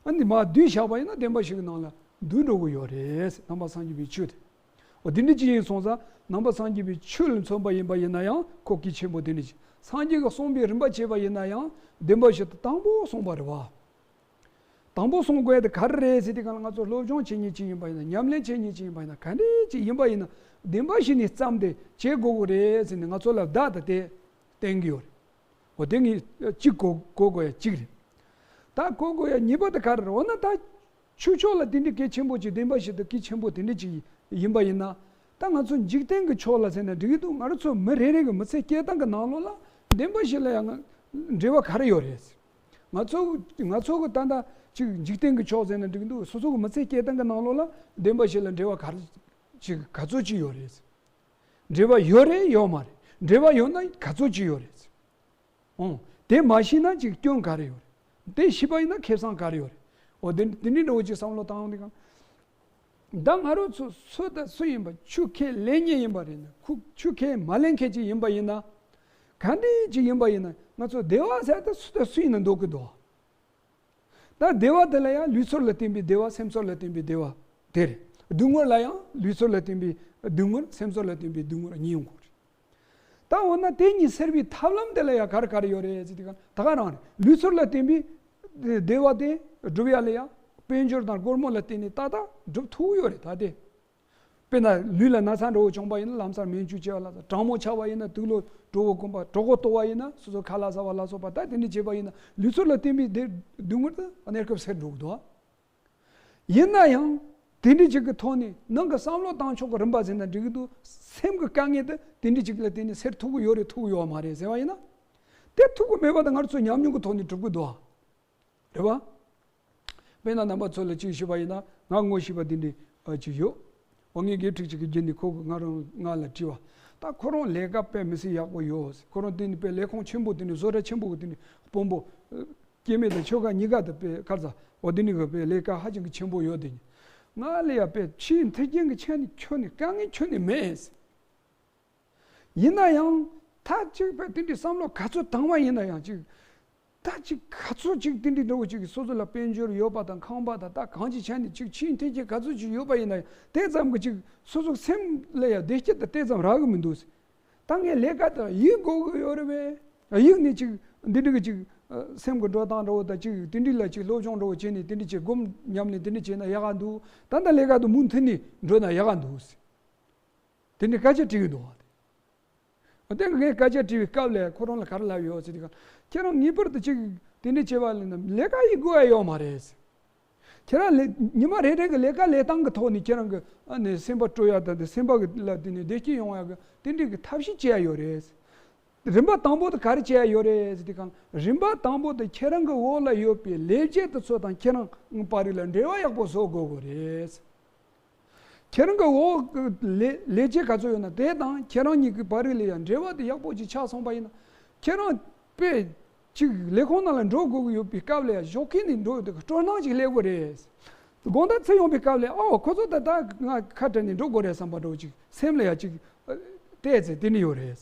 ཨ་ནི་མར་བསྡུས་བཞག་པ་ཡིན་ན་བདེན་པ་བཞི་གི་ནང་ལ་འདུས་འགྲོ་གི་ཡོད་རེད། ནང་པ་སངས་རྒྱས་པའི་ཆོས་དེ། འོ་དེ་འདྲ་ཅིག་ཡིན་སོང་ཙང་ནང་པ་སངས་རྒྱས་པའི་ཆོས་ལ་མཚོན་པ་ཡིན་པ་ཡིན་ན་ཡང་ཁོ་གལ་ཆེན་པོ་དེ་འདྲ་ཅིག་སངས་རྒྱས་ཀྱིས་གསུངས་པའི་རིམ་པ་བྱས་པ་ཡིན་ན་ཡང་བདེན་པ་བཞི་དེ་དང་པོ་གསུངས་པ་རེད་བ། དང་པོ་གསུང་དགོས་དེ་ག་རེ་རེད་ཟེར་དུས་སྒང་ལ་ང་ཚོ་སློབ་སྦྱོང་བྱེད་མཁན་ཅིག་ཡིན་པ་ཡིན་ན་ཉམས་ལེན་བྱེད་མཁན་ཅིག་ཡིན་པ་ཡིན་ན་ག་འདྲ་ཅིག་ཡིན་པ་ཡིན་ན་བདེན་པ་བཞི་ནས་བརྩམས་ཏེ་བྱེད་དགོས་ཀྱི་རེད་ཟེར་ནས་ང་ཚོ་ལ་བརྡ་དང་དེ་བསྟན་གྱི་ཡོད་རེད། འོ་དེ་ངས་གཅིག་གོ་གོ་དགོས་ཡ་གཅིག་རེད། ད་གོ་དགོས་ཡ་གཉིས་པ་དེ་ག་རེ་རེད། འོ་ན་ད་ཆོས་ཕྱོགས་ལ་དེ་འདྲའི་གལ་ཆེན་པོ་ཅིག་བདེན་པ་བཞི་དེ་གལ་ཆེན་པོ་དེ་འདྲ་ཅིག་ཡིན་པ་ཡིན་ན། ད་ང་ཚོ་འཇིག་རྟེན་གྱི་ཕྱོགས་ལ་ཟེར་ན་འགྲིག་གི་འདུག་ང་རང་ཚོ་མི་རེ་རེ་གི་མི་ཚེ་སྐྱེལ་སྟངས་ཀྱི་ནང་ལོགས་ལ་བདེན་པ་བཞི་ལ་ཡང་འབྲེལ་བ་ག་རེ་ཡོད་རེད། ང་ཚོ་ང་ཚོ་གི་ད་ལྟ་ཅིག་འཇིག་རྟེན་གྱི་ཕྱོགས་ཟེར་ན་འགྲིག་གི་འདུག་སོ་སོ་གི་མི་ཚེ་སྐྱེལ་སྟངས་ཀྱི་ནང་ལོགས་ལ་བདེན་པ་བཞི་ལ་འབྲེལ་བ་ག་རེ་ཅིག་ག་ཚོད་ཅིག་ཡོད་རེད། འབྲེལ་བ་ཡོད་རེད་ཡོད་མ་རེད། འབྲེལ་བ་ཡོད་ན་ག་ཚོད་ཅིག་ཡོད་རེད། ཨོ། དེ་མ་ཤེས་ན་ཅིག་སྐྱོན་ག་རེ་ཡོད་རེད། དེ་ཤེས་པ་ཡིན་ན་ཁེ་བཟང་ག་རེ་ཡོད་རེད། འོ་དེ་དེ་འདྲའི་འདྲ་བོ་ཅིག་བསམ་བློ་བཏང་ཡོང་དུས་གང་། ད་ང་རང་ཚོ་སུ་དང་སུ་ཡིན་པ་ཆོས་ཁས་ལེན་མཁན་ཡིན་པ་རེད་ན་ཁུ་ཆོས་ཁས་མ་ལེན་མཁན་ཅིག་ཡིན་པ་ཡིན་ན། ག་འདྲ་ཅིག་ཡིན་པ་ཡིན་ན་ང་ཚོ་བདེ་བ་ཟེར་ད་སུ་དང་སུ་ཡིན་ན་འདོད་ཀྱི་འདུག་ད་བདེ་བ་དེ་ལ་ཡང་ལུས་ཚོར་ལ་བརྟེན་པའི་བདེ་བ་སེམས་ཚོར་ལ་བརྟེན་པའི་བདེ་བ་དེ་རེད། སྡུག་བསྔལ་ལ་ཡང་ལུས་ཚོར་ལ་བརྟེན་པའི་སྡུག་བསྔལ་སེམས་ཚོར་ལ་བརྟེན་པའི་སྡུག་བསྔལ་གཉིས་ཡོང་གི་རེད། ད་འོ་ན་དེ་གཉིས་སེལ་བའི་ཐབས་ལམ་དེ་ལ་ཡང་ག་རེ་ག་རེ་ཡོད་རེད་ཟེར་དུས་གང་ད་ག་རང་རེད། ལུས་ཚོར་ལ་བརྟེན་པའི་བདེ་བ་དེ་སྒྲུབ་ཡ་ལ་ཡང་དཔལ་འབྱོར་དང་སྒོར་མོ་ལ་བརྟེན་ནས་ཏག་ཏག་སྒྲུབ་ཐུབ་ཡོད་རེད་ད་དེ། དཔེར་ན་ལུས་ལ་ན་ཚ་འདྲ་བོ་བྱུང་པ་ཡིན་ན་ལམ་སང་སྨན་བཅོས་བྱས་པ་ལ་སོགས་གྲང་མོ་ཆགས་པ་ཡིན་ན་དུག་ལོག་གྲོད་ཁོག་སྐོམ་པ་གྲོད་ཁོག་ལྟོགས་པ་ཡིན་ན་སོ་སོ་ཁ་ལག་ཟ་བ་ལ་སོགས་པ་ད་དེ་འདྲ་བྱས་པ་ཡིན་ན་ལུས་ཚོར་ལ་བརྟེན་པའི་བདེ་སྡུག་བསྔལ་དེ་གནས་སྐབས་སེལ་འགྲོ་གི་འདུག་ཡིན་ན་ཡང་དེ་འདྲ་ཅིག་གི་ཐོག་ནས་ནང་གི་བསམ་བློ་བཏང་ཕྱོགས་ཀྱི་རིམ་པ་ཟེར་ན་འགྲིག་གི་འདུག་སེམས་ཀྱི་དཀའ་ངལ་དེ་དེ་འདྲ་ཅིག་ལ་བརྟེན་ནས་སེལ་ཐུབ་ཀྱི་ཡོད་རེད་ཐུབ་ཀྱི་ཡོད་མ་རེད་ཟེར་བ་ཡིན་ན། དེ་ཐུབ་ཀྱི་མེད་པ་དེ་ང་ཚོ་ཉམས་མྱོང་གི་ཐོག་ནས་གྲུབ་ཀྱི་འདུག་རེད་བ། དཔེར་ན་རྣམ་པ་ཚོ་ལ་གཅིག་ཞུས་པ་ཡིན་ན་ང་ངོ་ཤེས་པ་འདི་འདྲ་ཅིག་ཡོད། འོ་ངའི་དགེ་ཕྲུག་ཅིག་གིས་རྒྱུན་ནས་ཁོ་གིས་ང་རང་ང་ལ་དྲིས་པ། ད་ཁོ་རང་ལས་ཀ་དཔེ་མི་སྲིད་ཡག་པོ་ཡོད། ཁོ་རང་དེ་ནི་དཔེ་ལས་ཁུངས་ཆེན་པོ་དེ་ནི་བཟོ་གྲྭ་ཆེན་པོ་གི་དེ་ནི་དཔོན་པོ། སྐྱེ་དམན་དང་ཆོས་ཁ་གཉིས་ཀ་དང་དཔེ་ཁར་ཚ་འོ་དེ་ནི་གི་དཔེ་ལས་ཀ་ཧ་ཅང་གི་ཆེན་པོ་ཡོད་དེ་ནི། ང་ལ་ཡ་དཔེ་ཕྱིའི་མཐུན་རྐྱེན་གི་ཆ་ནས་ཁྱོན་ནས་དཀའ་ངལ་ཁྱོན་ནས་མེད། ཡིན་ན་ཡང་མཐའ་གཅིག་པའི་དེ་འདྲའི་བསམ་བློ་ག་ཚོད་བཏང་བ་ཡིན་ན་ཡང་ཅིག་ད་ཅིག་ག་ཚོད་ཅིག་དེ་འདྲའི་འདྲ་བོ་ཅིག་སོ་སོ་ལ་དཔལ་འབྱོར་ཡོད་པ་དང་ཁང་པ་དང་ད་གང་ཅིའི་ཆ་ནས་ཅིག་ཆེས་མཐུན་རྐྱེན་ག་ཚོད་ཅིག་ཡོད་པ་ཡིན་ན་ཡང་དེ་ཙམ་གྱིས་ཅིག་སོ་སོ་སེམས་ལ་ཡང་བདེ་སྐྱིད་དང་དེ་ཙམ་རག་གི་མི་འདུག་ད་ངས་ལས་ཀ་དང་ཡིག་དགོས་ཀྱི་ཡོད་རེད་པས། ཡིག་ནས་ཅིག་འདི་འདྲ་གི་ཅིག་སེམས་ཀྱི་འགྲོ་སྟངས་འདྲ་བོ་དང་ཅིག་དེ་འདྲ་ལ་ཅིག་སློབ་སྦྱོང་འདྲ་བོ་བྱས་ནས་དེ་འདྲ་ཅིག་སྒོམ་ཉམས་ལེན་དེ་འདྲ་བྱས་ན་ཡག་ག་འདུག་ད་ལྟ་ལས་ཀ་དང་མུ་མཐུད་ནས་འགྲོ་ན་ཡག་ག་འདུག་དེ་འདྲ་སྐད་ཆ་དྲིས་ཀྱི་འདུག་བ། དེ་ངས་སྐད་ཆ་དྲིས་པའི་སྐབས་ལ་ཁོ་རང་ལ་ག་རེ་ལབ་ཡོད་ཟེར་དུས་ཀ་ཁྱེད་རང་ངེས་པར་དུ་ཅིག་དེ་འདྲ་བྱས་པ་ལ་ན་ལས་ཀ་ཡིག་དགོས་ཡ་ཡོད་མ་རེད། ཁྱེད་རང་ལས་ཉི་མ་རེ་རེ་གི་ལས་ཀ་ལས་སྟངས་ཀྱི་ཐོག་ནས་ཁྱེད་རང་གི་ཨ་ནི་སེམས་པ་སྤྲོ་ཡ་དང་དེ་སེམས་པ་གི་ལ་དེ་ནས་བདེ་སྐྱིད་ཡོང་ཡ་གི་དེ་འདྲའི་གི་ཐབས་ཤེས་བྱེད་ཡ་ཡོད་རེད། རིམ་པ་དང་པོ་དེ་ག་རེ་བྱེད་ཡ་ཡོད་རེད་ཟེར་དུས་ཀ་རིམ་པ་དང་པོ་དེ་ཁྱེད་རང་གི་འོག་ལ་ཡོད་པའི་ལས་བྱེད་དེ་ཚོ་དང་ཁྱེད་རང་བར་རིགས་ལ་འབྲེལ་བ་ཡག་པོ་བཟོ་དགོས་དགོས་རེད། ཁྱེད་རང་གི་འོག་གི་ལས་ལས་བྱེད་ག་ཚོད་ཡོད་ན་དེ་དང་ཁྱེད་རང་གཉིས་ཀྱི་བར་རིགས་ལ་ཡང་འབྲེལ་བ་དེ་ཡག་པོ་ཅིག་ཆགས་སོང་པ་ཡིན་ན། ཁྱེད་རང་དཔེ་ཅིག་ལས་ཁུངས་ནང་ལ་འགྲོ་དགོས་ཀྱི་ཡོད་པའི་སྐབས་ལ་ཡང་ཞོགས་ཀས་ནས་འགྲོ་ཡོད་དུས་སྤྲོ་སྣང་ཅིག་སླེབས་དགོས་རེད། དགོང་དག་ཚེ་ཡོང་པའི་སྐབས་ལ་ཨོ་ཁོ་ཚོ་ད་ལྟ་ང་ཁ་བྲལ་ནས་འགྲོ་དགོས་རེད་བསམ་པ་འདྲ་བོ་ཅིག་སེམས་ལ་ཡང་ཅིག་བལྟས་ཚེ་དེ་ནི་ཡོད་རེད།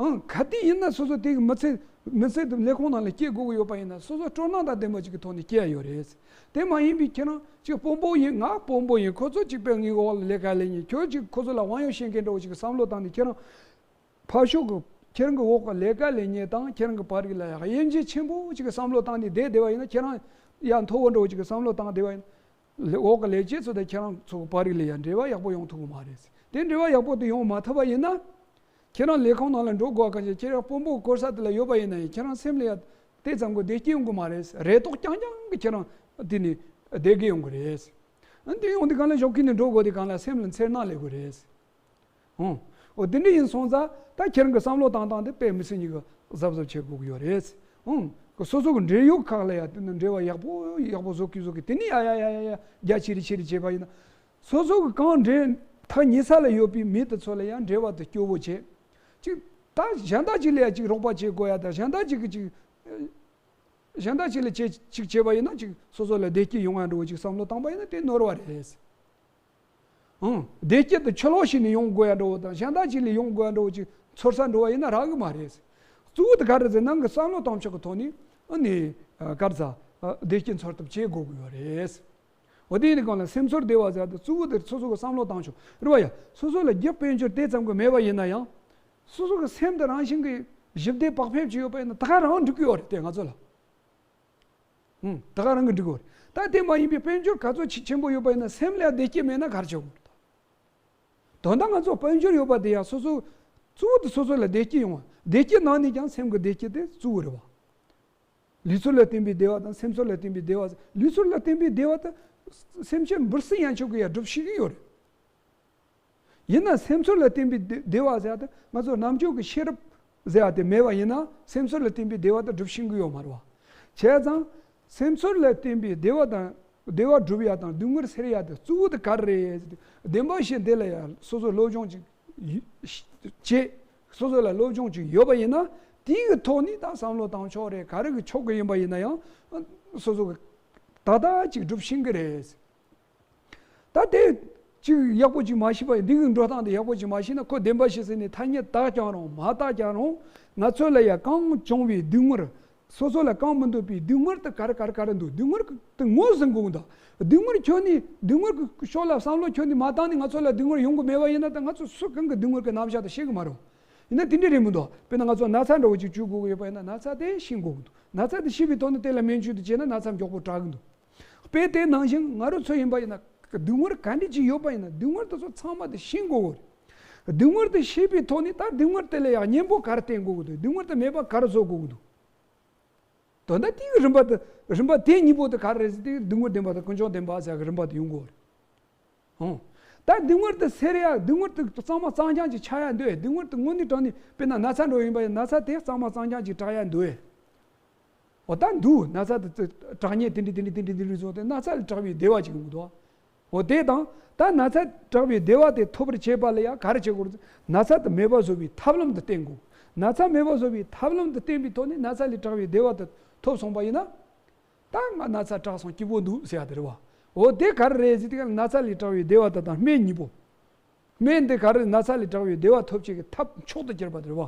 ཨང་ག་དུས་ཡིན་ན་སོ་སོ་དེ་གི་མི་ཚེ་མི་ཚེ་དེ་ལས་ཁུངས་ནང་ལ་སྐྱེལ་དགོས་ཀྱི་ཡོད་པ་ཡིན་ན་སོ་སོ་སྤྲོ་སྣང་དང་ལྡན་པ་ཅིག་གི་ཐོག་ནས་སྐྱེལ་ཡ་ཡོད་རེད། དེ་མ་ཡིན་པའི་ཁྱེད་རང་ཅིག་དཔོན་པོ་ཡིན་ང་དཔོན་པོ་ཡིན་ཁོ་ཚོ་ཅིག་དཔེ་ངའི་འོག་ལ་ལས་ཀ་ལས་ཉེན་ཁྱོད་ཅིག་ཁོ་ཚོ་ལ་དབང་ཡོད་བྱེད་མཁན་འདྲ་བོ་ཅིག་གི་བསམ་བློ་བཏང་ནས་ཁྱེད་རང་ཕར་ཕྱོགས་ཀྱི་ཁྱེད་རང་གི་འོག་གི་ལས་ཀ་ལས་ཉེན་དང་ཁྱེད་རང་གི་བར་རིགས་ལ་ཡང་དབྱེ་འབྱེད་ཆེན་པོ་ཅིག་གི་བསམ་བློ་བཏང་ནས་བསྡད་བསྡད་པ་ཡིན་ན་ཁྱེད་རང་ཡང་མཐོ་བོ་འདྲ་བོ་ཅིག་གི་བསམ་བློ་བཏང་བསྡད་པ་ཡིན་ན། ལས་འོག་གི་ལས་བྱེད་ཚོ་དང་ཁྱེད་རང་ཚོ་གི་བར་རིགས་ལ་ཡང་འབྲེལ་བ་ཡག་པོ་ཡོང་ཐུབ་ཀྱི་མ་རེད། དེ་འབྲེལ་བ་ཡག་པོ་དེ་ཡོང་མ་ཐུབ་པ་ཡིན་ན། ཁྱེད་རང་ལས་ཁུངས་ནང་ལ་འགྲོ་དགོས་གང་ཞིག་ཁྱེད་རང་དཔོན་པོ་གོ་ས་དེ་ལ་ཡོད་པ་ཡིན་ན་ཡང་ཁྱེད་རང་སེམས་ལ་ཡང་དེ་ཙམ་གྱི་བདེ་སྐྱིད་ཡོང་གི་མ་རེད། རེ་དོགས་རྐྱང་རྐྱང་གི་ཁྱེད་རང་དེ་ནས་བསྡད་ཀྱི་ཡོང་གི་རེད། ཨ་འདི་ཡོང་དུས་གང་ལ་ཞོགས་ཀས་ནས་འགྲོ་དགོས་དུས་གང་ལ་སེམས་ལ་འཚེར་སྣང་སླེབས་ཀྱི་རེད། ཨོ། ཨོ་དེ་འདྲ་ཡིན་སོང་ཙང་ད་ཁྱེད་རང་གི་བསམ་བློ་བཏང་སྟངས་དེ་དཔེ་མི་སྲིད་ཉིད་ཀྱི་གཟབ་གཟབ་བྱེད་དགོས་ཀྱི་ཡོད་རེད། ཨོ། སོ་སོ་གི་འབྲེལ་ཡོད་ཁག་ལ་ཡང་དེ་ནི་འབྲེལ་བ་ཡག་པོ་ཡག་པོ་བཟོ་གི་བཟོ་གི་དེ་ནི་ཡ་ཡ་ཡ་ཡ་ཡ་རྒྱ་ཆེ་རེ་ཆེ་རེ་བྱས་པ་ཡིན་ན། སོ་སོ་གི་གང་འབྲེལ་ཐག་ཉེ་ས་ལ་ཡོད་པའི་མི་དེ་ཚོ་ལ་ཡང་འབྲེལ་བ་དེ་སྐྱོ་བོ་བྱེད། ཅིག་ད་གཞན་དག་ཅིག་ལ་ཡང་ཅིག་རོགས་པ་བྱེད་དགོས་ཡ་ད་གཞན་དག་ཅིག་གི་ཅིག་གཞན་དག་ཅིག་ལ་བྱེད་ཅིག་བྱས་པ་ཡིན་ན་ཅིག་སོ་སོ་ལ་བདེ་སྐྱིད་ཡོང་ཡ་འགྲོ་བ་ཅིག་བསམ་བློ་བཏང་པ་ཡིན་ན་དེ་ནོར་བ་རེད། ཨང་། བདེ་སྐྱིད་དེ་ཕྱི་ལོགས་ཤིག་ནས་ཡོང་དགོས་ཡ་འགྲོ་བ་དང་གཞན་དག་ཅིག་ལས་ཡོང་དགོས་ཡ་འགྲོ་བ་ཅིག་ཚོར་ས་འགྲོ་བ་ཡིན་ན་རག་གི་མ་རེད། གཙོ་བོ་དེ་ག་རེ་ཟེར་ན་ནང་གི་བསམ་བློ་གཏོང་ཕྱོགས་ཀྱི་ཐོག་ནས་ཨ་ནི་ག་རེ་ཟ་བདེ་སྐྱིད་འཚོལ་ཐབས་བྱེད་དགོས་ཀྱི་ཡོད་རེད། འོ་དེ་ཡིན་གང་ལ་སེམས་ཚོར་བདེ་བ་ཟེར་དེ་གཙོ་བོ་དེ་སོ་སོ་གི་བསམ་བློ་གཏོང་ཕྱོགས་རེད་བ་ཡ། སོ་སོ་ལ་རྒྱུ་དཔལ་འབྱོར་དེ་ཙམ་གྱི་མེད་པ་ཡིན་ན་ཡང་། སོ་སོ་གི་སེམས་དེ་རང་བཞིན་གྱི་ཞི་བདེ་བག་ཕེབས་ཅིག་ཡོད་པ་ཡིན་ན་ད་ག་རང་འགྲིག་གི་ཡོད་རེད་དེ་ང་ཚོ་ལ། ཧུམ། ད་ག་རང་གི་འགྲིག་གོ། ད་དེ་མ་ཡིན་པའི་དཔལ་འབྱོར་ག་ཚོད་ཆེ་ཆེན་པོ་ཡོད་པ་ཡིན་ན་སེམས་ལ་བདེ་སྐྱིད་མེད་ན་ག་རེ་བྱེད་དགོས་རེད། དོན་དག་ང་ཚོ་དཔལ་འབྱོར་ཡོད་པ་དེ་ཡང་སོ་སོ། གཙོ་བོ་དེ་སོ་སོ་ལ་བདེ་སྐྱིད་ཡོང་བ། བདེ་སྐྱིད་ནང་ནས་ཀྱང་སེམས་ཀྱི་བདེ་སྐྱིད་དེ་གཙོ་བོ་རེད་བ། ལུས་ཚོར་ལ་བརྟེན་པའི་བདེ་བ་དང་སེམས་ཚོར་ལ་བརྟེན་པའི་བདེ་བ། ལུས་ཚོར་ལ་བརྟེན་པའི་བདེ་བ་དེ་སེམས་ཅན་འབུར་སིལ་ཡན་ཆད་ཀྱིས་ཡང་སྒྲུབ་ཤེས་ཀྱི་ཡོད་རེད། ཡིན་ན་སེམས་ཚོར་ལ་བརྟེན་པའི་བདེ་བདེ་བ་ཟེར་ཡ་དེ་ང་ཚོ་རྣམ་དཔྱོད་ཀྱི་ཤེས་རབ་ཟེར་ཡ་དེ་མེད་པ་ཡིན་ན་སེམས་ཚོར་ལ་བརྟེན་པའི་བདེ་བ་དེ་སྒྲུབ་ཤེས་ཀྱི་ཡོད་མ་རེད་བ། བྱས་ཙང་སེམས་ཚོར་ལ་བརྟེན་པའི་བདེ་བ་དང་བདེ་བ་སྒྲུབ་ཡ་དང་སྡུག་བསྔལ་སེལ་ཡ་དེ་གཙོ་བོ་དེ་ག་རེ་རེད། བདེན་པ་བཞི་འདི་ལ་ཡ་སོ་སོ་སློབ་སྦྱོང་ཅིག་བྱེད། སོ་སོ་ལ་སློབ་སྦྱོང་ཅིག་ཡོད་པ་ཡིན་ན་དེའི་གི་ཐོག་ནས་ད་བསམ་བློ་བཏང་ཕྱོགས་རེད་ག་རེ་གི་ཕྱོགས་གི་ཡིན་པ་ཡིན་ན་ཡང་སོ་སོ་གི་ད་ལྟ་ཅིག་སྒྲུབ་ཤེས་ཀྱི་རེད། ད་དེ་ཅིག་ཡག་པོ་ཅིག་མ་ཤེས་པ་ཡིན་འདི་གི་འགྲོ་སྟངས་དེ་ཡག་པོ་ཅིག་མ་ཤེས་ན་ཁོ་བདེན་པ་བཞི་ཟེར་ནས་ཐ་སྙད་བཏགས་ཀྱང་རུང་མ་བཏགས་ཀྱང་རུང་ང་ཚོ་ལ་ཡ་གང་བྱུང་བའི་སྡུག་བསྔལ། སོ་སོ་ལ་གང་མི་འདོད་པའི་སྡུག་བསྔལ་དེ་ག་རེ་ག་རེ་ག་རེ་འདུག་སྡུག་བསྔལ་དེ་ངོས་ཟིན་དགོས་འདུག་སྡུག་བསྔལ་ཁྱོན་ནས་སྡུག་བསྔལ་གྱི་ཕྱོགས་ལ་བསམ་བློ་ཁྱོན་ནས་མ་བཏང་ནས་ང་ཚོ་ལ་སྡུག་བསྔལ་ཡོང་གི་མེད་པ་ཡིན་ན་ད་ང་ཚོ་སུ་གང་གི་སྡུག་བསྔལ་གྱི་རྣམ་གཞག་དེ་ཤེས་གི་མ་རེད། ཡིན་ན་དེ་འདྲ་རེད་མི་འདུག་དཔེར་ན་ང་ཚོ་ན་ཚ་འདྲ་བོ་ཅིག་བཅོས་དགོས་ཀྱི་ཡོད་པ་ཡིན་ན་ན་ཚ་དེ་ཤེས་དགོས་ཀྱི་འདུག་ན་ཚ་དེ་ཤེས་པའི་ཐོག་ནས་དེ་ལ་སྨན་བཅོས་དེ་བྱས་ན་ན་ཚ་མགྱོགས་པོ་དྲག་གི་འདུག་དཔེ་དེ་ནང་བཞིན་ང་རང་ཚོ་ཡིན་པ་ཡིན་ན་སྡུག་བསྔལ་ག་འདྲ་ཅིག་ཡོད་པ་ཡིན་ན་སྡུག་བསྔལ་དེ་ཚོ་ཚང་མ་དེ་ཤེས་དགོས་ཀྱི་རེད། སྡུག་བསྔལ་དེ་ཤེས་པའི་ཐོག་ནས་ད་སྡུག་བསྔལ་དེ་ལ་ཡང་གཉེན་པོ་ག་རེ་བསྟེན་དགོས་ཀྱི་འདུག་སྡུག་བསྔལ་དེ་མེད་པ་ག་རེ་བཟོ་དགོས་ཀྱི་འདུག་དོན་དག་དེའི་རིམ་པ་དེ་རིམ་པ་དེ་གཉིས་པོ་དེ་ག་རེ་རེད་ཟེར་དུས་སྡུག་བསྔལ་བདེན་པ་དང་ཀུན་འབྱུང་བདེན་པ་ཟེར་གི་རིམ་པ་དེ་ཡོང་གི་ཡོད་རེད། ཧུང་། ད་སྡུག་བསྔལ་དེ་སེལ་ཡ་སྡུག་བསྔལ་དེ་གཙང་མ་གཙང་རྐྱང་ཅིག་ཆགས་ཡ་འདོད། སྡུག་བསྔལ་དེ་དངོས་གནས་དྲང་གནས་དཔེར་ན་ན་ཚ་འདྲ་བོ་ཡིན་པ་ཡིན་ན་ཚ་དེ་གཙང་མ་གཙང་རྐྱང་ཅིག་དྲག་ཡ་འདོད། འོ་ད་འདུག་ན་ཚ་དེ་དྲག་ཉེན་དེ་འདྲ་དེ་འདྲ་དེ་འདྲ་དེ་འདྲ་བཟོ་སྟེ་ན་ཚ་ལས་དྲག་པའི་བདེ་བ་ཅིག་ཡོང་གི་འདུག་འོ་དེ་དང་ད་ན་ཚ་དྲག་པའི་བདེ་བ་དེ་ཐོབ་པར་བྱེད་པ་ལ་ཡང་ག་རེ་བྱེད་དགོས་རེད། ན་ཚ་དེ་མེད་པ་བཟོ་བའི་ཐབས་ལམ་དེ་བསྟེན་དགོས། ན་ཚ་མེད་པ་བཟོ་བའི་ཐབས་ལམ་དེ་བསྟེན་པའི་ཐོག་ནས་ན་ཚ་ལས་དྲག་པའི་བདེ་བ་དེ་ཐོབ་སོང་པ་ཡིན་ན། ད་ང་ན་ཚ་དྲག་སོང་སྐྱིད་པོ་འདུག་ཟེར་ཡ་དེ་རེད་བ། འོ་དེ་ག་རེ་རེད་ཟེར་དུས་ན་ཚ་ལས་དྲག་པའི་བདེ་བ་དེ་དང་སྨན་གཉིས་པོ། སྨན་དེ་ག་རེ་ན་ཚ་ལས་དྲག་པའི་བདེ་བ་ཐོབ་བྱེད་ཀྱི་ཐབས་མཆོག་ཏུ་གྱུར་པ་དེ་རེད་བ།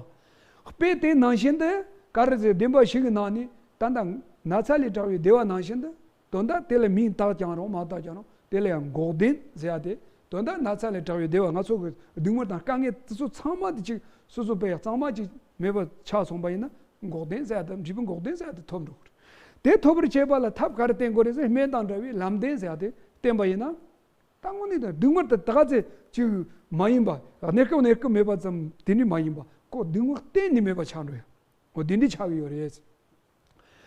དཔེ་དེ་ནང་བཞིན་དུ་ག་རེ་ཟེར་བདེན་པ་བཞི་གི་ནང་ནས་ ད་ལྟ་ན་ཚ་ལས་དྲག་པའི་བདེ་བ་ནང་བཞིན་དུ། དོན་དག་དེ་ལ་མིང་བཏགས་ཀྱང་རུང་མ་བཏགས་ཀྱང་རུང་། དེ་ལ་ཡང་འགོག་བདེན་ཟེར་ཡ་དེ། དོན་དག་ན་ཚ་ལས་དྲག་པའི་བདེ་བ། ང་ཚོ་གི་སྡུག་བསྔལ་དང་དཀའ་ངལ་དེ་ཚོ་ཚང་མ་དེ་གཅིག་སོ་སོ་པས་གཙང་མ་གཅིག་མེད་པ་ཆགས་སོང་པ་ཡིན་ན། འགོག་བདེན་ཟེར་ཡ་དེ། འབྲས་བུ་འགོག་བདེན་ཟེར་ཡ་དེ་ཐོབ་འགྲོ་གི་རེད། དེ་ཐོབ་པར་བྱེད་པ་ལ་ཐབས་ག་རེ་བསྟེན་དགོས་རེད་ཟེར། སྨན་དང་འདྲ་བའི་ལམ་བདེན་ཟེར་ཡ་དེ་བསྟེན་པ་ཡིན་ན། ད་དངོས་གནས་དང་སྡུག་བསྔལ་དེ་ད་ག་ཚད་ཅིག་མ་ཡིན་པ། གནས་སྐབས་གནས་སྐབས་མེད་པ་ཙམ་དེ་འདྲ་མ་ཡིན་པ། ཁོ་སྡུག་བསྔལ་གཏན་ནས་མེད་པ་ཆགས་འགྲོ་ཡ། འོ་དེ་འདྲ་ཆགས་ཀྱི་ཡོད་རེད།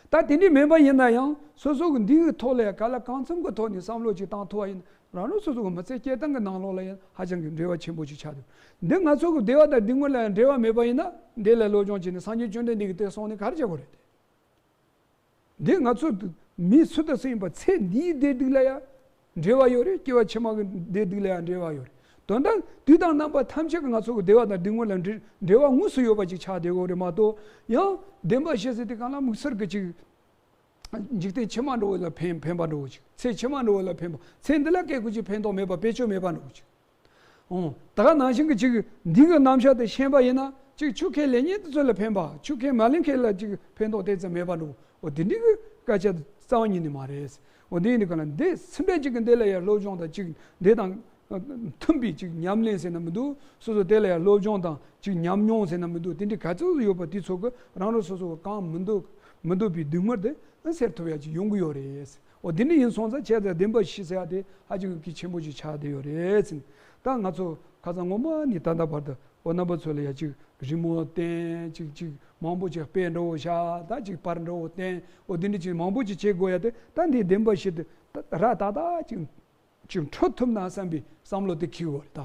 ད་དེ་འདྲ་མིན་པ་ཡིན་ན་ཡང་སོ་སོ་གི་འདི་གི་ཐོག་ལ་ཡང་གང་ལ་གང་འཚམ་གི་ཐོག་ནས་བསམ་བློ་ཅིག་བཏང་ཐུབ་པ་ཡིན། རང་རང་སོ་སོ་གི་མི་ཚེ་སྐྱེལ་སྟངས་ཀྱི་ནང་ལོགས་ལ་ཡང་ཧ་ཅང་གི་འབྲེལ་བ་ཆེན་པོ་ཅིག་ཆགས་འདུག་འདི་ང་ཚོ་གི་བདེ་བ་དང་སྡུག་བསྔལ་ལ་ཡང་འབྲེལ་བ་མེད་པ་ཡིན་ན། འདི་ལ་སློབ་སྦྱོང་བྱས་ནས་སངས་རྒྱས་བཅོམ་ལྡན་འདས་ཀྱིས་དེ་གསུངས་ནས་ག་རེ་བྱེད་དགོས་རེད་དེ། འདི་ང་ཚོ་མི་སུ་དང་སུ་ཡིན་པ། ཚེ་འདིའི་བདེ་སྡུག་ལ་ཡང་འབྲེལ་བ་ཡོད་རེད། སྐྱེ་བ་ཕྱི་མ་གི་བདེ་སྡུག་ལ་ཡང་འབྲེལ་བ་ཡོད་རེད། དོན་དག་དུས་དང་རྣམ་པ་ཐམས་ཅད་ཀྱི་ང་ཚོ་གི་བདེ་བ་དང་སྡུག་བསྔལ་ལ་འབྲེལ་འབྲེལ་བ་དངོས་སུ་ཡོད་པ་ཅིག་ཆགས་བསྡད་ཡོད་རེད་མ་གཏོགས། ཡང་བདེན་པ་བཞི་ཟེར་དུས་སྒང་ལ་དམིགས་བསལ་གྱི་ཅིག་འཇིག་རྟེན་ཕྱི་མ་འདྲ་བོ་ལ་ཕན་ཕན་པ་འདྲ་བོ་ཅིག་ཚེ་ཕྱི་མ་འདྲ་བོ་ལ་ཕན་པ། ཚེ་འདི་ལ་སྐད་དགོས་ཀྱི་ཕན་ཐོགས་མེད་པ། བེད་སྤྱོད་མེད་པ་འདྲ་བོ་ཅིག་འོང་། ད་ག་ནང་བཞིན་གྱི་ཅིག་འདི་གི་རྣམ་གཞག་དེ་ཤེས་པ་ཡིན་ན། ཅིག་ཆོས་ཁས་ལེན་མཁན་དེ་ཚོ་ལ་ཕན་པ། ཆོས་ཁས་མ་ལེན་མཁན་ལ་ཅིག་ཕན་ཐོགས་དེ་ཙམ་མེད་པ་འདྲ་བོ། འོ་དེ་འདྲའི་གི་སྐད་ཆ་རྩ་བ་ཉིད་ནས་མ་རེད། འོ་དེ་ཡིན་དུས་སྒང་ལ་འདི་སེམས་ཁྲལ་ཅིག་གི་འདི་ལ་ཡང་སློབ་སྦྱོང་དང་ཅིག་འདི་དང་མཐུན་པའི་ཅིག་ཉམས་ལེན་ཟེར་ན་མི་འདུག་སོ་སོ་དེ་ལ་ཡང་སློབ་སྦྱོང་དང་ཅིག་ཉམས་མྱོང་ཟེར་ན་མི་འདུག་དེ་འདྲའི་ག་ཚོད་ཡོད་པ་དེ་ཚོ་གི་རང་རང་སོ་སོ་གི་གང་མི་འདོད་མི་འདོད་པའི་སྡུག་བསྔལ་དེ་སེལ་ཐུབ་ཡ་ཅིག་ཡོང་གི་ཡོད་རེད། འོ་དེ་འདྲ་ཡིན་སོང་ཙང་བྱས་ཙང་བདེན་པ་བཞི་ཟེར་ཡ་དེ་ཧ་ཅང་གི་གལ་ཆེན་པོ་ཅིག་ཆགས་བསྡད་ཡོད་རེད་ཟེར། ད་ང་ཚོ་ཁ་སང་སྔོན་མ་ནས་ད་ལྟ་བར་དུ། འོ་རྣམ་པ་ཚོ་ལ་ཡ་ཅིག་རི་མོ་བསྟན། ཅིག་ཅིག་མང་པོ་ཅིག་དཔེ་འདྲ་བོ་བཞག་ད་ཅིག་པར་འདྲ་བོ་བསྟན། འོ་དེ་འདྲ་ཅིག་མང་པོ་ཅིག་བྱེད་དགོས་ཡ་དེ། ད་འདི་བདེན་པ་བཞི་དེ་ད་ར་ཏག་ཏག་ཅིག་ཅིག་འཕྲོད་ཐུབ་ན་བསམ་པའི་བསམ་བློ་དེ་འཁྱེར་དགོས་རེད་ད།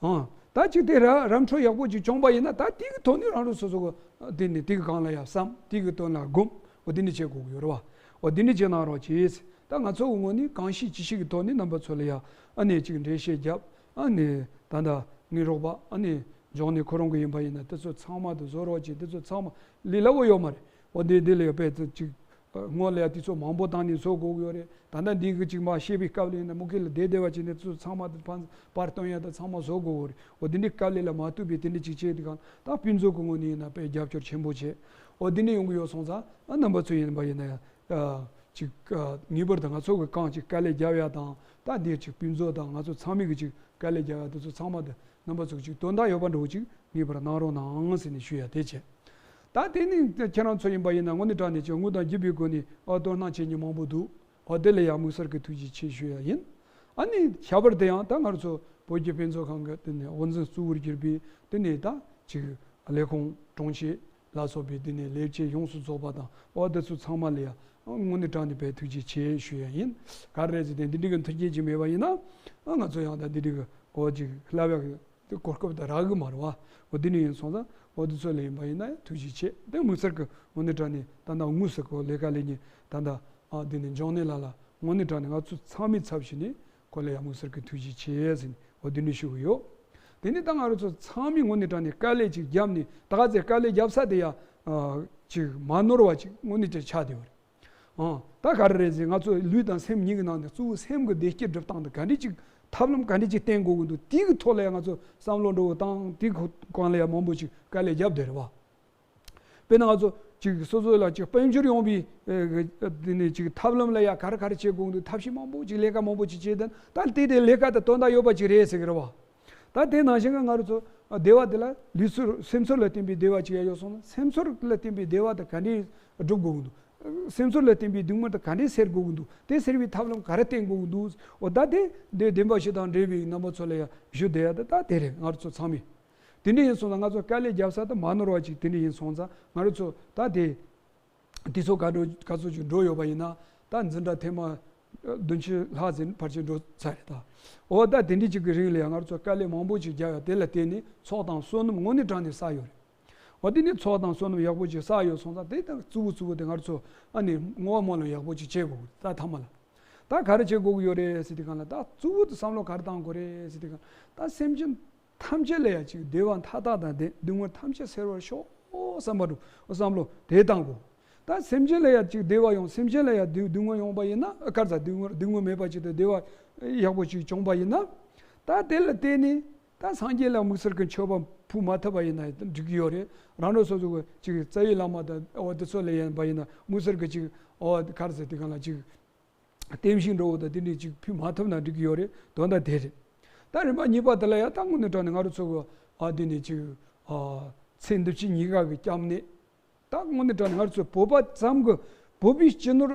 ཨང་། ད་ཅིག་དེ་ར་ར་འཕྲོད་ཡག་པོ་ཅིག་བྱུང་པ་ཡིན་ན། ད་དེ་གི་ཐོག་ནས་རང་རང་སོ་སོ་གི་དེ་ནས་དེ་གི་སྒང་ལ་ཡ་བསམ། དེ་གི་དོན་ལ་སྒོམ། འོ་དེ་འདྲ་བྱེད་དགོས་ཀྱི་ཡོད་རེད་བ། འོ་དེ་འདྲ་བྱེད་གནང་རོགས་གྱིས། ད་ང་ཚོ་གི་ངོས་ནས་གང་ཤེས་ཅི་ཤེས་ཀྱི་ཐོག་ནས་རྣམ་པ་ཚོ་ལ་ཡ་ཨ་ནེ་ཅིག་འགྲེལ་བཤད་བརྒྱབ། ཨ་ནེ་ད་ལྟ་ངའི་རོགས་པ་ཨ་ནེ་འབྱུང་གནས་ཁོ་རང་གི་ཡིན་པ་ཡིན་ན། དེ་ཚོ་ཚང་མ་དེ་བཟོ་རོགས་གྱིས། དེ་ཚོ་ཚང་མ་ལས་སླ་བོ་ཡོད་མ་རེད། འོ་དེ་དེ་ལ་ཡ་དཔེ་ཚོ་ཅིག་སྔོན་ལ་ཡ་དུས་ཚོད་མང་པོ་བཏང་ནས་བཟོ་དགོས་ཀྱི་ཡོད་རེད། ད་ལྟ་འདི་གི་ཅིག་མར་བཤད་པའི་སྐབས་ལ་ཡིན་ན་མུ་གེ་ལ་བསྡད་བསྡད་པ་ཅིག་ནས་དེ་ཚོ་ཚང་མ་དེ་ཕར་པར་སྟོན་ཡ་དེ་ཚང་མ་བཟོ་དགོས་ཀྱི་ཡོད་རེད། འོ་དེ་འདྲའི་དཀའ་ལས་ལ་མ་ཐུག་པའི་དེ་འདྲ་ཅིག་བྱས་དུས་སྒང་ད་ཕུན་ཚོགས་ཀྱི་ངོས་ནས་ཡིན་ན་དཔེ་རྒྱབ་སྐྱོར་ཆེན་པོ་བྱས། འོ་དེ་འདྲ་ཡོང་གི་ཡོད་སོང་ཙང་ཨ་རྣམ་པ་ཚོ་ཡིན་པ་ཡིན་ན་ཡང་ཅིག་ངེས་པར་དུ་ང་ཚོ་གི་གང་ཅིག་དཀའ་ལས་རྒྱབ་ཡ་དང་། ད་འདིར་ཅིག་ཕུན་ཚོགས་དང་ང་ཚོ་ཚང་མས་གི་ཅིག་དཀའ་ལས་རྒྱབ་ཡ་དེ་ཚོ་ཚང་མ་དེ་རྣམ་པ་ཚོ་གི་ཅིག་དོན་དག་ཡོད་པ་འདྲ་བོ་ཅིག་ངེས་པར་གནང་རོགས་གནང་ཟེར་ནས་ཞུ་ཡ་དེ་བྱས། ད་དེ་ནི་ཁྱེད་རང་ཚོ་ཡིན་པ་ཡིན་ན་དངོས་གནས་དྲང་གནས་ཅིག་དངོས་དང་བརྒྱུད་པའི་སྒོ་ནས་ཨ་དོ་སྣང་བྱེད་མཁན་མང་པོ་འདུག་འོ་དེ་ལ་ཡང་དམིགས་བསལ་གྱི་ཐུགས་རྗེ་ཆེ་ཞུ་ཡ་ཡིན། ཨ་ནི་ཁྱད་པར་དུ་ཡང་ད་ང་ཚོ་བོད་ཀྱི་དཔེ་མཛོད་ཁང་གི་དེ་ནས་དབུ་འཛིན་གཙོ་བོར་གྱུར་པའི་དེ་ནས་ད་ཅིག་ལས་ཁུངས་དྲུང་ཆེ་ལ་སོགས་པའི་དེ་ནས་ལས་བྱེད་ཡོངས་སུ་རྫོགས་པ་དང་། འོ་དེ་ཚོ་ཚང་མ་ལ་ཡང་དངོས་གནས་དྲང་གནས་དཔེ་ཐུགས་རྗེ་ཆེ་ཞུ་ཡ་ཡིན། ག་རེ་རེད་ཟེར་ཏེ་འདི་འདྲའི་གི་མཐུན་རྐྱེན་ཅིག་མེད་པ་ཡིན་ན། ང་ཚོ་ཡང་ད་འདི་འདྲའི་གི་འོ་ཅིག་བསླབ་ཡ་གི་གོ་སྐབས་དེ་རག་གི་མ་རེད་བ། འོ་འདི་ནས་ཡིན་སོང་ཙང་འོ་འདི་ཚོ་ལ་ཡིན་པ་ཡིན་ན་ཐུགས་རྗེ་ཆེ། དེ་དམིགས་བསལ་གྱི་དངོས་གནས་དྲང་གནས་ད་ལྟ་དངོས་སུ་ཁོ་ལས་ཀ་ལས་མཁན་ད་ལྟ་ཨ་འདི་ནས་འབྱུང་གནས་ལགས་ལ་དངོས་གནས་དྲང་གནས་ང་ཚོ་ཚང་མའི་ཚབ་བྱས་ནས་ཁོ་ལ་ཡང་དམིགས་བསལ་གྱི་ཐུགས་རྗེ་ཆེ་ཟེར་ནས་འོ་འདི་འདྲ་ཞུ་གི་ཡོད། དེ་ནས་ད་ང་རང་ཚོ་ཚང་མས་དངོས་གནས་དྲང་གནས་དཀའ་ལས་ཅིག་བརྒྱབ་ནས། ད་ག་ཚོད་དཀའ་ལས་བརྒྱབ་ས་དེ་ཡང་ཅིག་མ་ནོར་བ་ཅིག་དངོས་གནས་ཅིག་ཆགས་བསྡད་ཡོད་རེད། ཨང་། ད་ག་རེ་རེད་ཟེར། ང་ཚོ་ལུས་དང་སེམས་གཉིས་ཀྱི་ནང་ནས་གཙོ་བོ་སེམས་ཀྱི་བདེ་སྐྱིད་སྒྲུབ་སྟངས་དེ་ག་འདྲས་ཅིག་ཐབས་ལམ་ག་འདྲས་ཅིག་བསྟེན་དགོས་ཀྱི་འདུག་དེའི་གི་ཐོག་ལ་ཡང་ང་ཚོ་བསམ་བློ་འདྲ་བོ་བཏང་། དེའི་སྒང་ལ་ཡང་མང་པོ་ཅིག་དཀའ་ལས་བརྒྱབ་བསྡད་རེད་བ། དཔེར་ན་ང་ཚོ་ཅིག་སོ་སོ་ལ་ཅིག་དཔལ་འབྱོར་ཡོང་བའི་ཨེ་དེ་ནས་ཅིག་ཐབས་ལམ་ལ་ཡང་ག་རེ་ག་རེ་བྱེད་དགོས་ཀྱི་འདུག་ཐབས་ཤེས་མང་པོ་ཅིག་ལས་ཀ་མང་པོ་ཅིག་བྱས། ད་ད་དེ་དེ་ལས་ཀ་དེ་དོན་དག་ཡོད་པ་ཅིག་རེད་ཟེར་གི་རེད་བ། ད་དེ་ནང་བཞིན་གྱི་ང་རང་ཚོ་བདེ་བ་དེ་ལ་ལུས་ཚོར་སེམས་ཚོར་ལ་བརྟེན་པའི་བདེ་བ་ཅིག་ཡང་ཡོད་སོང་ན། སེམས་ཚོར་ལ་བརྟེན་པའི་བདེ་བ་དེ་ག་འདྲས་སྒྲུབ་དགོས་ཀྱི་འདུག་སེམས་ཚོར་ལ་བརྟེན་པའི་སྡུག་བསྔལ་དེ་ག་འདྲས་སེལ་དགོས་ཀྱི་འདུག་དེ་སེལ་བའི་ཐབས་ལམ་ག་རེ་བསྟེན་དགོས་ཀྱི་འདུག་འོ་ད་དེ་དེ་བདེན་པ་བཞི་དང་འབྲེལ་བའི་རྣམ་པ་ཚོ་ལ་ཡང་ཞུ་བསྡད་ཡ་དེ་ད་དེ་རེད། ང་རང་ཚོ་ཚང་མས་དེ་འདྲ་ཡིན་སོང་ཙང་། ང་ཚོ་དཀའ་ལས་བརྒྱབ་ས་དེ་མ་ནོར་བ་ཅིག་དེ་འདྲ་ཡིན་སོང་ཙང་། ང་རང་ཚོ་ད་དེ་དུས་ཚོད་ག་འགྲོ་ག་ཚོད་ཅིག་འགྲོ་ཡོད་པ་ཡིན་ན། ད་འཛིན་གྲྭ་ཐེངས་མ་བདུན་ཅུ་ལྷག་ཙམ་ཕལ་ཆེར་འགྲོ་ཚར་རེད་ད། འོ་ད་དེ་འདྲའི་ཅིག་གི་རིང་ལ་ཡང་ང་རང་ཚོ་དཀའ་ལས་མང་པོ་ཅིག་བརྒྱབ་ཡ་དེ་ལ་བརྟེན་ནས་ཚོགས་དང་བསོད་ནམས་དངོས་གནས་དྲང་གནས་བསགས་ཡོད་རེད། འོ་དེ་ནས་ཚོགས་དང་བསོད་ནམས་ཡག་པོ་ཅིག་བསགས་ཡོད་སོང་ཙང་། དེ་ད་གཙོ་བོ་གཙོ་བོ་དེ་ང་རང་ཚོ་ཨ་ནི་བསྔོ་བ་སྨོན་ལམ་ཡག་པོ་ཅིག་བྱེད་དགོས། ད་ཐ་མ་ལ་ད་ག་རེ་བྱེད་དགོས་ཀྱི་ཡོད་རེད་ཟེར་དུས་སྒང་ལ། ད་གཙོ་བོ་དེ་བསམ་བློ་ག་རེ་བཏང་དགོས་རེད་ཟེར་དུས་སྒང་ལ། ད་སེམས་ཅན་ཐམས་ཅད་ལ་ཡང་ཅིག་བདེ་བ་མཐའ་དག་དང་ལྡན། སྡུག་བསྔལ་ཐམས་ཅད་སེལ་བར་ཤོག་བསམ་པ་འདྲ་བོ་བསམ་བློ་དེ་བཏང་དགོས། ད་སེམས་ཅན་ལ་ཡང་ཅིག་བདེ་བ་ཡོང་། སེམས་ཅན་ལ་ཡང་སྡུག་སྡུག་བསྔལ་ཡོང་པ་ཡིན་ན། ཨ་ག་རེ་ཟ། སྡུག་བསྔལ་སྡུག་བསྔལ་མེད་པ་ཅིག་དང་བདེ་བ་ཡག་པོ་ཅིག་བྱུང་པ་ཡིན་ན། ད་དེ་ལ་བརྟེན་ནས་ད་སངས་རྒྱས་ལ་དམིགས་བསལ་གྱི་མཆོད་པ་ ཕུལ་མ་ཐུབ་པ་ཡིན་ན་འགྲིག་གི་ཡོད་རེད། རང་རང་སོ་སོ་གི་ཅིག་རྩ་བའི་བླ་མ་དང་འོ་དེ་ཚོ་ལ་ཡིན་པ་ཡིན་ན་དམིགས་བསལ་གྱི་ཅིག་འོ་ག་རེ་ཟེར་དེ་གང་ལ་ཅིག་བསྟན་བཤིག་འགྲོ་བ་དང་དེ་འདྲའི་ཅིག་ཕུལ་མ་ཐུབ་ན་འགྲིག་གི་ཡོད་རེད། དོན་དག་དེ་རེད། ད་རིམ་པ་གཉིས་པ་དེ་ལ་ཡང་ད་དངོས་གནས་དྲང་ནས་ང་རང་ཚོ་གི་ཨ་དེ་ནས་ཅིག་ཨ་ཚེ་འདི་ཕྱི་གཉིས་ཀ་གི་སྐྱབས་གནས། ད་དངོས་གནས་དྲང་ནས་ང་རང་ཚོ་བོད་པ་ཙམ་གྱི་བོད་པའི་སྤྱི་ནོར་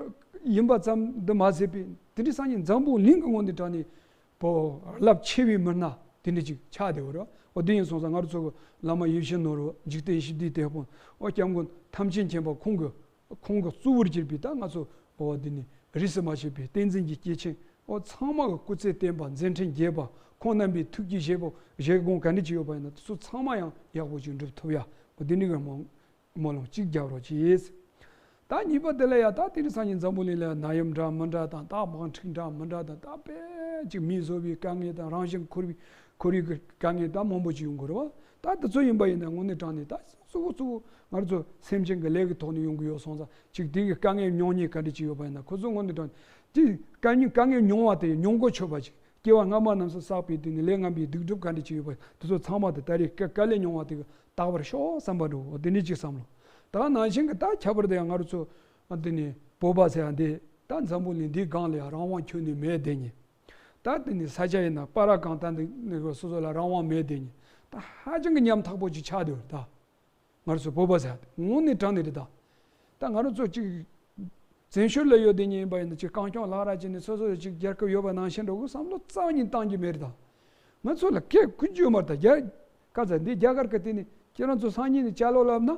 ཡིན་པ་ཙམ་དུ་མ་ཟད་པའི་དེ་འདྲའི་སང་ཉིན་འཛམ་བུ་གླིང་གི་ངོས་ནས་དྲང་ནས་བོད་རླབས་ཆེ་བའི་མི་སྣ་དེ་འདྲ་ཅིག་ཆགས་བསྡད་ཡོད་རེད། འོ་དེ་ཡིན་སོང་ཙང་ང་རང་ཚོ་གི་བླ་མ་ཡིད་བཞིན་ནོར་བུ་འཇིག་རྟེན་ཞི་བདེའི་དེད་དཔོན་འོ་སྐྱབས་མགོན་ཐམས་ཅད་མཁྱེན་པ་ཁོང་གི་ཁོང་གི་གཙོ་བོར་གྱུར་པའི་ད་ང་ཚོ་འོ་དེ་ནས་རིས་སུ་མ་ཆད་པའི་བསྟན་འཛིན་གྱི་སྐྱེས་ཆེན་འོ་ཚང་མ་གི་སྐུ་ཚེ་བརྟན་པ་མཛད་འཕྲིན་རྒྱས་པ་ཁོང་རྣམ་པའི་ཐུགས་ཀྱི་བཞེད་དགོངས་ག་འདྲ་ཅིག་ཡོད་པ་ཡིན་ན་དེ་ཚོ་ཚང་མ་ཡང་ཡག་པོ་ཅིག་འགྲུབ་ཐུབ་ཡ་འོ་དེ་འདྲ་གི་སྨོན་སྨོན་ལམ་གཅིག་རྒྱབ་རོགས་གྱིས། ད་གཉིས་པ་དེ་ལ་ཡ་ད་དེ་རིང་སང་ཉིན་འཛམ་བུ་གླིང་ལ་ཡ་ནད་ཡམས་འདྲ་མི་འདྲ་དང་ད་དམག་འཁྲུག་འདྲ་མི་འདྲ་དང་ད་དཔེ་ཅིག་མི་བཟོ་བའི་དཀའ་ངལ་དང་རང་བཞིན་འཁོར་བའི་ཁོར་ཡུག་གི་དཀའ་ངལ་ད་མང་པོ་ཅིག་ཡོང་གི་རེད་བ། ད་དེ་ཚོ་ཡིན་པ་ཡིན་ན་དངོས་གནས་དྲང་ནས་ད་གཙོ་བོ་གཙོ་བོ་ང་ཚོ་སེམས་ཅན་གྱི་ལས་ཀྱི་ཐོག་ནས་ཡོང་གི་ཡོད་སོང་ཙང་ཅིག་དེ་གི་དཀའ་ངལ་མྱོང་མཁན་ག་འདྲ་ཅིག་ཡོད་པ་ཡིན་ན་ཁོ་ཚོ་དངོས་གནས་དྲང་ནས་དེ་དཀའ་ངལ་དཀའ་ངལ་མྱོང་བ་དེ་མྱོང་གོ་ཆོད་པ་ཅིག་སྐྱེ་བ་སྔ་མ་རྣམས་སུ་བསགས་པའི་དེ་ནི་ལས་ངན་པའི་སྡིག་སྒྲིབ་ག་འདྲ་ཅིག་ཡོད་པ་དེ་ཚོ་ཚང་མ་དེ་ད་རེས་དཀའ་དཀའ་ལས་མྱོང་བ་དེ་གི་དག་པར་ཤོག་བསམ་པ་འགྲོ་འོ་དེ་འདྲ་ཅིག་བསམ་ལོ། ད་ནང་བཞིན་གྱི་ད་ཁྱད་པར་དུ་ཡང་ང་རང་ཚོ་འདི་ནི་བོད་པ་ཟེར་ཡ་འདི་ད་འཛམ་བུ་གླིང་འདིའི་སྒང་ལ་ཡང་རང་དབང་ཁྱོན་ནས་མེད་དེ་ཉིད། ད་འདི་ནི་ས་ཆ་ཡིན་ན་པ་ར་གང་ད་འདི་ནི་སོ་སོ་ལ་རང་དབང་མེད་དེ་ཉིད། ད་ཧ་ཅང་གི་ཉམ་ཐག་པོ་ཅིག་ཆགས་བསྡད་ཡོད་ད། ང་རང་ཚོ་བོད་པ་ཟེར་ཡ་དེ་དངོས་གནས་དྲང་ནས་རེད་ད། ད་ང་རང་ཚོ་ཅིག་བཙན་བྱོལ་ལ་ཡོད་དེ་ཉིད་ཡིན་པ་ཡིན་ན་ཅིག་གང་བྱུང་ལག་ར་ཅིག་ནས་སོ་སོ་ཅིག་རྒྱལ་ཁབ་ཡོད་པ་ནང་བཞིན་འགྲོ་དགོས་བསམ་བློ་རྩ་བ་ཉིད་བཏང་རྒྱུ་མེད་རེད་ད། ང་ཚོ་ལ་སྐད་ཁུ་རྒྱུ་མ་རེད་ད་རྒྱ། ཀ་ཙ་འདི་རྒྱ་གར་གི་དེ་ནི་ཁྱེད་རང་ཚོ་སང་ཉིན་ནས་ཅ་ལག་ལབ་ན།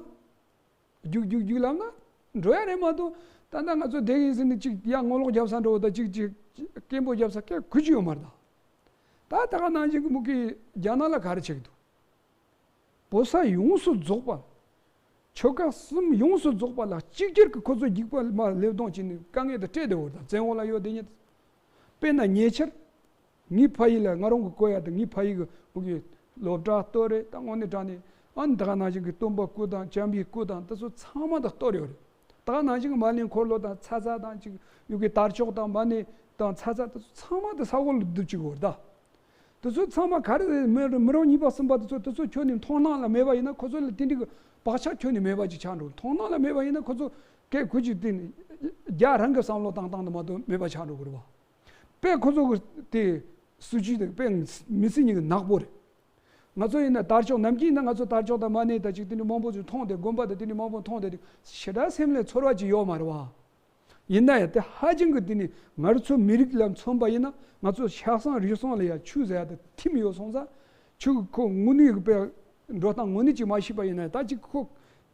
རྒྱུག་རྒྱུག་རྒྱུག་ལབ་ན། འགྲོ་ཡ་རེད་མ་གཏོགས་ད་ལྟ་ང་ཚོ་དེ་ཡིན་ཟེར་ནས་ཅིག་ཡ་ངོ་ལོག་རྒྱབ་ས་འགྲོ་བ་ད་ཅིག་ཅིག་སྐད་འབོད་རྒྱབ་ས་སྐད་ཁུ་རྒྱུ་ཡོད་མ་རེད་ད། ད་ད་ག་ནང་བཞིན་གི་མུ་གི་རྒྱ་ནག་ལ་ག་རེ་བྱེད་ཀྱི་འདུག་བོད་ས་ཡོངས་སུ་རྫོགས་པ། ཆོལ་ཁ་གསུམ་ཡོངས་སུ་རྫོགས་པ་ལ་གཅིག་གྱུར་གྱི་ཁོ་ཚོ་རྒྱུག་པ་མ་ལེབ་གདོང་བྱས་ནས་དཀའ་ངལ་དུ་སྤྲད་བསྡད་ཡོད་ད་བཙན་འོག་ལ་ཡོད་དེ་ཉིད། དཔེར་ན་ཉེ་ཆར། ངའི་ཕ་ཡུལ་ལ་ང་རང་གི་བསྐོར་ཡ་དང་ངའི་ཕ་ཡུལ་གྱི་མུ་གི་སློབ་གྲྭ་གཏོར་རེད་ད་དངོས་གནས་དྲང་ནས་ཨ་ནི་ད་ག་ནང་བཞིན་གྱི་སྟོན་པ་སྐུ་དང་བྱམས་པའི་སྐུ་དང་དེ་ཚོ་ཚང་མ་ད་གཏོར་ཡོད་རེད། ད་ག་ནང་བཞིན་གྱི་མ་ཎི་འཁོར་ལོ་དང་ཚ་ཚ་དང་ཅིག་ཡུ་གི་དར་ལྕོག་དང་མ་ཎི་དང་ཚ་ཚ་དེ་ཚོ་ཚང་མ་ད་ས་འོག་ལ་བསྡུ་བཅུག་ཡོད་རེད་ད། དེ་ཚོ་ཚང་མ་ག་རེ་མི་མི་རང་གཉིས་པ་གསུམ་པ་དེ་ཚོ་དེ་ཚོ་ཁྱོན་ནས་མཐོང་སྣང་ལ་མེད་པ་ཡིན་ན་ཁོ་ཚོ་ལ་དེ་འདྲའི་གི་བག་ཆགས་ཁྱོན་ནས་མེད་པ་ཅིག་ཆགས་འགྲོ། མཐོང་སྣང་ལ་མེད་པ་ཡིན་ན་ཁོ་ཚོ་སྐད་ཁུ་ཅིག་དེ་ནི་རྒྱ་རང་གི་བསམ་བློ་བཏང་སྟངས་དེ་མ་གཏོགས་མེད་པ་ཆགས་འགྲོ་གི་རེད་བ། དཔེ་ཁོ་ཚོ་གི་དེ་སྲིད་ཇུས་དེ་དཔེ་མི་སྲིད་ཉིད་ཀྱི་ནག་པོ་རེད། ང་ཚོ་ཡིན་ན་དར་ལྕོག་ནམ་རྒྱུན་ཡིན་ན་ང་ཚོ་དར་ལྕོག་དང་མ་ཎི་དང་ཅིག་དེ་འདྲའི་མང་པོ་ཅིག་མཐོང་དེ་དགོན་པ་དང་དེ་འདྲའི་མང་པོ་མཐོང་དེ་ཞེ་དྲག་སེམས་ལ་ཚོར་བ་ཅིག་ཡོད་མ་རེད་བ། ཡིན་ན་ཡང་དེ་ཧ་ཅང་གི་དེ་ནི་ང་རང་ཚོ་མི་རིགས་ལ་མཚོན་པ་ཡིན་ན་ང་ཚོ་ཆགས་སོང་རིག་སོང་ལ་ཡང་ཆོས་ཟེར་ཡ་དེ་ཐིམ་ཡོད་སོང་ཙང་ཆོས་ཀྱི་ཁོ་དངོས་གནས་ཀྱི་དཔེ་འགྲོ་སྟངས་དངོས་གནས་ཅིག་མ་ཤེས་པ་ཡིན་ན་ད་ཅིག་ཁོ་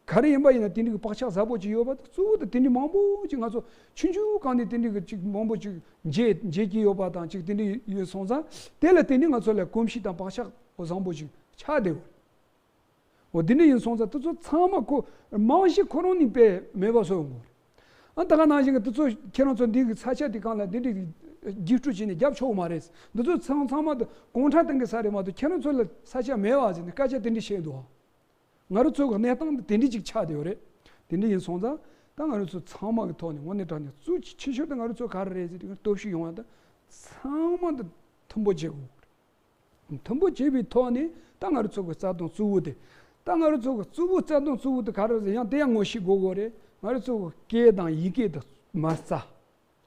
ག་རེ་ཡིན་པ་ཡིན་ན་དེ་འདྲའི་གི་བག་ཆགས་ཟབ་པོ་ཅིག་ཡོད་པ་དང་གཙོ་བོ་དེ་དེ་འདྲའི་མང་པོ་ཅིག་ང་ཚོ་ཆུང་ཆུང་སྒང་ནས་དེ་འདྲའི་གི་ཅིག་མང་པོ་ཅིག་མཇལ་མཇལ་གྱི་ཡོད་པ་དང་ཅིག་དེ་འདྲའི་ཡོད་སོང་ཙང་དེ་ལ་བརྟེན་ནས་ང་ཚོ་ལ་གོམས་གཤིས་དང་བག་ཆགས་བཟང་པོ་ཅིག་ཆགས་བསྡད་ཡོད། འོ་དེ་འདྲ་ཡིན་སོང་ཙང་དེ་ཚོ་ཚང་མ་ཁོ་རྨང་གཞི་ཁོ་རང་ནས་དཔེ་མེད་པ་བཟོ་ཡོང་གི་རེད། ཨ་ད་ག་ནང་བཞིན་གྱི་དེ་ཚོ་ཁྱེད་རང་ཚོ་འདི་གི་ས་ཆ་དེ་གང་ལ་འདི་འདྲའི་རྒྱུགས་སྤྲོད་བྱས་ནས་རྒྱབ་ཆོག་མ་རེད། འདི་ཚོ་ཚང་ཚང་མ་དེ་གོང་ཁྲ་སྟེང་གི་ས་རེད་མ་གཏོགས་ཁྱེད་རང་ཚོ་ལ་ས་ཆ་མེད་བ་ཟེར་ནས་སྐད་ཆ་དེ་འདྲ་བཤད་འདུག་ང་རང་ཚོ་གི་གནས་སྟངས་དེ་འདྲ་ཅིག་ཆགས་བསྡད་ཡོད་རེད། དེ་འདྲ་ཡིན་སོང་ཙང་ད་ང་རང་ཚོ་ཚང་མ་གི་ཐོག་ནས་དངོས་གནས་དྲང་གནས་གཙོ་ཆེ་ཤོས་དེ་ང་རང་ཚོ་ག་རེ་རེད་ཟེར་དུས་སྟོབས་ཤུགས་ཡོང་བ་དང་ཚང་མ་དེ་མཐུན་པོ་བྱེད་དགོས། མཐུན་པོ་བྱས་པའི་ཐོག་ནས་ད་ང་རང་ཚོ་གི་རྩ་དོན་གཙོ་བོ་དེ། ད་ང་རང་ཚོ་གི་གཙོ་བོ་རྩ་དོན་གཙོ་བོ་དེ་ག་རེ་རེད་ཡང་དེ་ཡང་ངོ་ཤེས་དགོས་དགོས་རེད། ང་རང་ཚོ་གི་སྐད་དང་ཡི་གེ་དེ་མ་རྩ།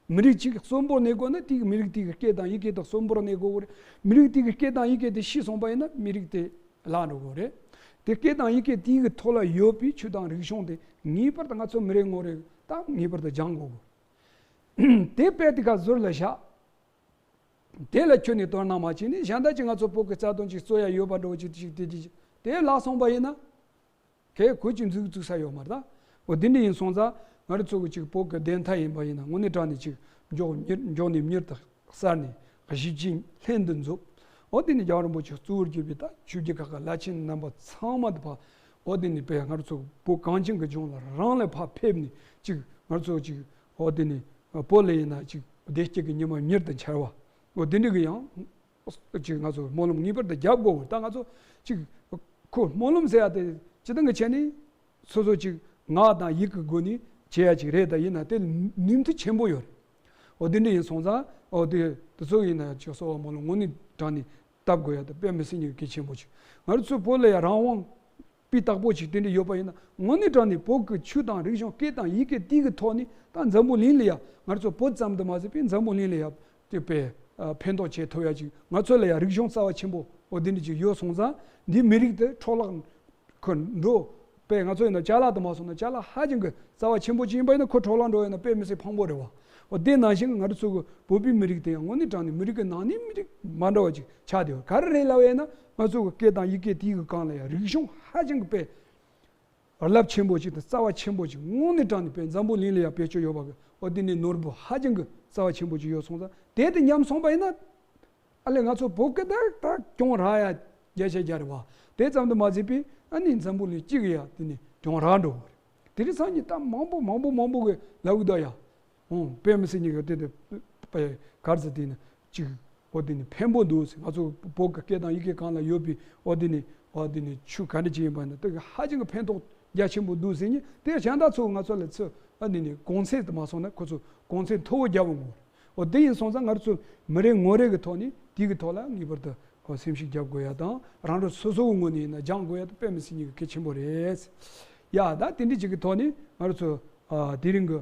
མི་རིགས་གཅིག་གི་གསོན་པོར་གནས་དགོས་ན་དེ་གི་མི་རིགས་དེ་གི་སྐད་དང་ཡི་གེ་དེ་གསོན་པོར་གནས་དགོས་དགོས་རེད། མི་རིགས་དེ་གི་སྐད་དང་ཡི་གེ་དེ་ཤི་སོང་པ་ཡིན་ན་མི་རིགས་དེ་བརླག་འགྲོ་དགོས་རེད། དེ་སྐད་དང་ཡི་གེ་དེ་གི་ཐོག་ལ་ཡོད་པའི་ཆོས་དང་རིག་གཞུང་དེ་ངེས་པར་དུ་ང་ཚོ་མི་རེ་ངོ་རེ་ད་ངེས་པར་དུ་སྦྱང་དགོས་དགོས། དེ་དཔེ་དེ་ག་ཟུར་ལ་བཞག་དེ་ལ་ཁྱོན་ནས་དོ་སྣང་མ་བྱས་ནས་གཞན་དག་ཅིག་ང་ཚོ་བོད་ཀྱི་རྩ་དོན་ཅིག་རྩོད་ཡ་ཡོད་པ་འདྲ་བོ་ཅིག་ཅིག་དེ་ཅིག་དེ་ལ་སོང་པ་ཡིན་ན། གལ་གོ་ཅིག་འཛུགས་བཙུགས་ས་ཡོད་མ་རེད་ད། འོ་དེ་འདྲ་ཡིན་སོང་ཙང་ང་རང་ཚོ་གི་ཅིག་བོད་ཀྱི་བདེན་མཐའ་ཡིན་པ་ཡིན་ན་དངོས་གནས་དྲང་ནས་ཅིག་མགྱོགས་མྱུར་མགྱོགས་ནས་མྱུར་དུ་གསལ་ནས་གཞི་བཅིངས་ལྷན་དུ་འཛོམས། འོ་དེ་ནས་རྒྱལ་བ་རིན་པོ་ཆེ་གཙོ་བོར་གྱུར་པའི་ད་ཆོས་བརྒྱུད་ཁག་གི་བླ་ཆེན་རྣམ་པ་ཚང་མ་དུ་ཕ། འོ་དེ་ནས་དཔེ་ང་རང་ཚོ་བོད་གངས་ཅན་གྱི་ལྗོངས་ལ་རང་ལས་ཕར་ཕེབས་ནས་ཅིག་ང་རང་ཚོ་ཅིག་འོ་དེ་ནས་བོད་ལ་ཡིན་ན་ཅིག་བདེ་སྐྱིད་ཀྱི་ཉི་མ་མྱུར་དུ་འཆར་བ། འོ་དེ་འདྲ་གི་ཡང་ཅིག་ང་ཚོ་སྨོན་ལམ་ངེས་པར་དུ་རྒྱབ་དགོས། ད་ང་ཚོ་ཅིག་ཁོ་སྨོན་ལམ་ཟེར་ཡ་དེ་སྤྱི་བཏང་གི་ཆ་ནས་སོ་སོ་ཅིག་ངག་དང་ཡིད་ཀྱི་སྒོ་ནས་བྱེད་ཡ་ཅིག་རེད། ད་ཡིན་ན་དེ་ནུས་མཐུ་ཆེན་པོ་ཡོད་རེད། འོ་དེ་འདྲ་ཡིན་སོང་ཙང་འོ་དེ་དེ་ཚོ་ཡིན་ན་ཅིག་གསོལ་བ་སྨོན་ལམ་དངོས་གནས་དྲང་ནས་ བཏབ་དགོས་ཡ་དང་དཔེ་མི་སྲིད་ཉིད་ཀྱི་གལ་ཆེན་པོ་ཅིག་ང་རང་ཚོའི་བོད་ལ་ཡ་རང་དབང་སྤུས་དག་པོ་ཅིག་དེ་འདྲ་ཡོད་པ་ཡིན་ན། དངོས་གནས་དྲང་ནས་བོད་ཀྱི་ཆོས་དང་རིག་གཞུང་སྐད་དང་ཡི་གེ་དེ་གི་ཐོག་ནས་ད་འཛམ་བུ་གླིང་ལ་ཡ་ང་རང་ཚོ་བོད་ཙམ་དུ་མ་ཟད་པའི་འཛམ་བུ་གླིང་ལ་ཡ་དེ་དཔེ་ཕན་ཐོགས་བྱེད་ཐུབ་ཡ་ཅིག་ང་ཚོ་ལ་ཡ་རིག་གཞུང་རྩ་བ་ཆེན་པོ་འོ་དེ་འདྲ་ཅིག་ཡོད་སོང་ཙང་། འདི་མི་རིགས་དེ་འཕྲོ་བརླག་ཁོ་འགྲོ། དཔེ་ང་ཚོ་ཡིན་ན་ཅ་ལག་དུ་མ་སོང་ན་ཅ་ལག་ཧ་ཅང་གི་རྩ་བ་ཆེན་པོ་ཅིག་ཡིན་པ་ཡིན་ན། ཁོ་འཕྲོ་བརླག་འགྲོ་ཡིན་ན་དཔེ་མི་སྲིད་ཕངས་པོ་རེད་བ། འོ་དེ་ནང་བཞིན་ང་རང་ཚོ་གི་བོད་པའི་མི་རིགས་དེ་ཡང་དངོས་གནས་དྲང་ནས་མི་རིགས་ཀྱི་ནང་ནས་མི་རིགས་མ་འདྲ་བ་ཅིག་ཆགས་བསྡད་ཡོད། ག་རེ་རེད་ལབ་ཡིན་ན། ང་ཚོ་གི་སྐད་དང་ཡི་གེ་དེའི་གི་སྒང་ལ་ཡང་རིག་གཞུང་ཧ་ཅང་གི་དཔེ་རླབས་ཆེན་པོ་ཅིག་དང་རྩ་བ་ཆེན་པོ་ཅིག་དངོས་གནས་དྲང་ནས་དཔེ་འཛམ་བུ་གླིང་ལ་ཡང་བེད་སྤྱོད་ཡོད་པ་གི། འོ་དེ་ནས་ནོར་བུ་ཧ་ཅང་གི་རྩ་བ་ཆེན་པོ་ཅིག་ཡོད་སོང་ཙང་། དེ་དེ་ཉམས་སོང་པ་ཡིན་ན། ཨ་ལས་ང་ཚོ་བོད་སྐད་དེ་ད་གྱོང་རག་ཡ་བརྒྱ་ཆ་བརྒྱ་རེད་བ། དེ་ཙམ་དུ་མ་ཟད་པའི་ཨ་ནི་འཛམ་བུ་གླིང་སྤྱི་གི་ཡ་དེ་ནི་གྱོང་རག་འགྲོ་བ་རེད། དེ་རིང་སང་ཉིན་ད་མང་པོ་མང་པོ་མང་པོ་གི་ལབ་གི་འདུག་ཡ། ཨོ་དཔེ་མི་སྲིད་ཉིད་ཀྱི་དེ་དེ་དཔེ་གར་ཟེར་དེ་ནི་གཅིག་འོ་དེ་ནི་ཕན་པོ་འདུག་ཟེར། ང་ཚོ་བོད་ཀྱི་སྐད་དང་ཡི་གེ་སྒང་ལ་ཡོད་པའི་འོ་དེ་ནི་འོ་དེ་ནི་ཆོས་ག་འདྲ་ཅིག་ཡིན་པ་ན་དེ་གི་ཧ་ཅང་གི་ཕན་ཐོགས་རྒྱ་ཆེན་པོ་འདུག་ཟེར་ནས། དེ་གཞན་དག་ཚོ་ང་ཚོ་ལ་ཚོ་ཨ་ནི་ནི་གོང་ཚད་དུ་མ་སོང་ན་ཁོ་ཚོ་གོང་ཚད་མཐོ་བོ་རྒྱབ་འོང་བ་རེད། འོ་དེ་ཡིན་སོང་ཙང་ང་ཚོ་མི་རེ་ངོ་རེ་གི་ཐོག་ནས་དེ་གི་ཐོག་ལ་ངེས་པར་དུ་ཁོ་སེམས་ཤུགས་རྒྱབ་དགོས་ཡ་དང་། རང་རང་སོ་སོ་གི་ངོས་ནས་ཡིན་ན་སྦྱང་དགོས་ཡ་དེ་དཔེ་མི་སྲིད་ཉིད་ཀྱི་གལ་ཆེན་པོ་རེད། ཡ་ད་དེ་འདྲ་ཅིག་གི་ཐོག་ནས་ང་ཚོ་ཨ་དེ་རིང་གི་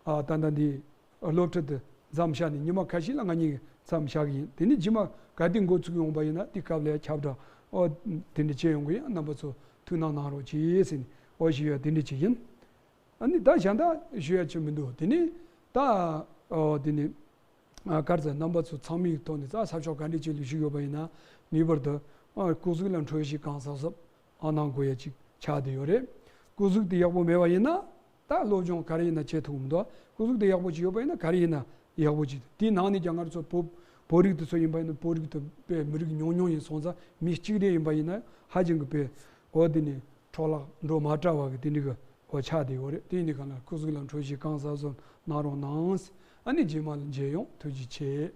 ཨ་ད་ལྟ་འདི་སློབ་ཁྲིད་དེ་མཚམས་བཞག་ནས་ཉི་མ་ཁ་ཤས་ལ་ང་གཉིས་མཚམས་བཞག་གི་ཡིན། དེ་ནས་རྗེས་མ་ག་དུས་འགོ་ཚུགས་ཡོང་པ་ཡིན་ན་དེ་སྐབས་ལ་ཡ་ཁྱབ་བསྒྲགས་འོ་དེ་འདྲ་བྱེད་ཡོང་གི་ཡིན། རྣམ་པ་ཚོ་ཐུགས་སྣང་གནང་རོགས་གྱིས་ཟེར་ནས་འོ་ཞུ་ཡ་དེ་འདྲ་ཅིག་ཡིན། ཨ་ནི་ད་གཞན་དག་ཞུ་ཡ་ཅིག་མི་འདུག་དེ་ནི་ད་ཨོ་དེ་ནི་ཨ་གར་ཟེར། རྣམ་པ་ཚོ་ཚང་མའི་ཐོག་ནས་ད་ས་ཕྱོགས་ག་འདྲ་ཅིག་ལ་བཞུགས་ཡོད་པ་ཡིན་ན་ངེས་པར་དུ་ཨ་སྐུ་གཟུགས་ལ་འཕྲོད་བཞེས་གང་ཟབ་ཟབ་ཨ་གནང་དགོས་ཡ་ཅིག་ཆགས་བསྡད་ཡོད་རེད། སྐུ་གཟུགས་དེ་ཡག་པོ་མེད་པ་ཡིན་ན་ད་སློབ་སྦྱོང་ག་རེ་ཡིན་ན་བྱེད་ཐུབ་མི་འདུག་སྐུ་གཟུགས་དེ་ཡག་པོ་ཅིག་ཡོད་པ་ཡིན་ན་ག་རེ་ཡིན་ན་ཡག་པོ་ཅིག་དེའི་ནང་ནས་ཀྱང་ང་ཚོ་བོད་བོད་རིགས་དེ་ཚོ་ཡིན་པ་ཡིན་ན། བོད་རིགས་དེ་དཔེ་མི་རིགས་ཉུང་ཉུང་ཡིན་སོང་ཙང་མི་གཅིག་དེ་ཡིན་པ་ཡིན་ན་ཧ་ཅང་གི་དཔེ་འོ་དེ་ནི་འཕྲོ་བརླག་འགྲོ་མ་བྲལ་བ་གི་དེ་འདྲ་གི་འོ་ཆགས་བསྡད་ཡོད་རེད། དེ་ཡིན་དུས་གང་ལ་སྐུ་གཟུགས་ལ་འཕྲོད་བཞེས་གང་ཟབ་ཟབ་གནང་རོགས་གནང་། ཨ་ནི་རྗེས་མ་ལ་མཇལ་ཡོང་། ཐུགས་རྗེ་ཆེ།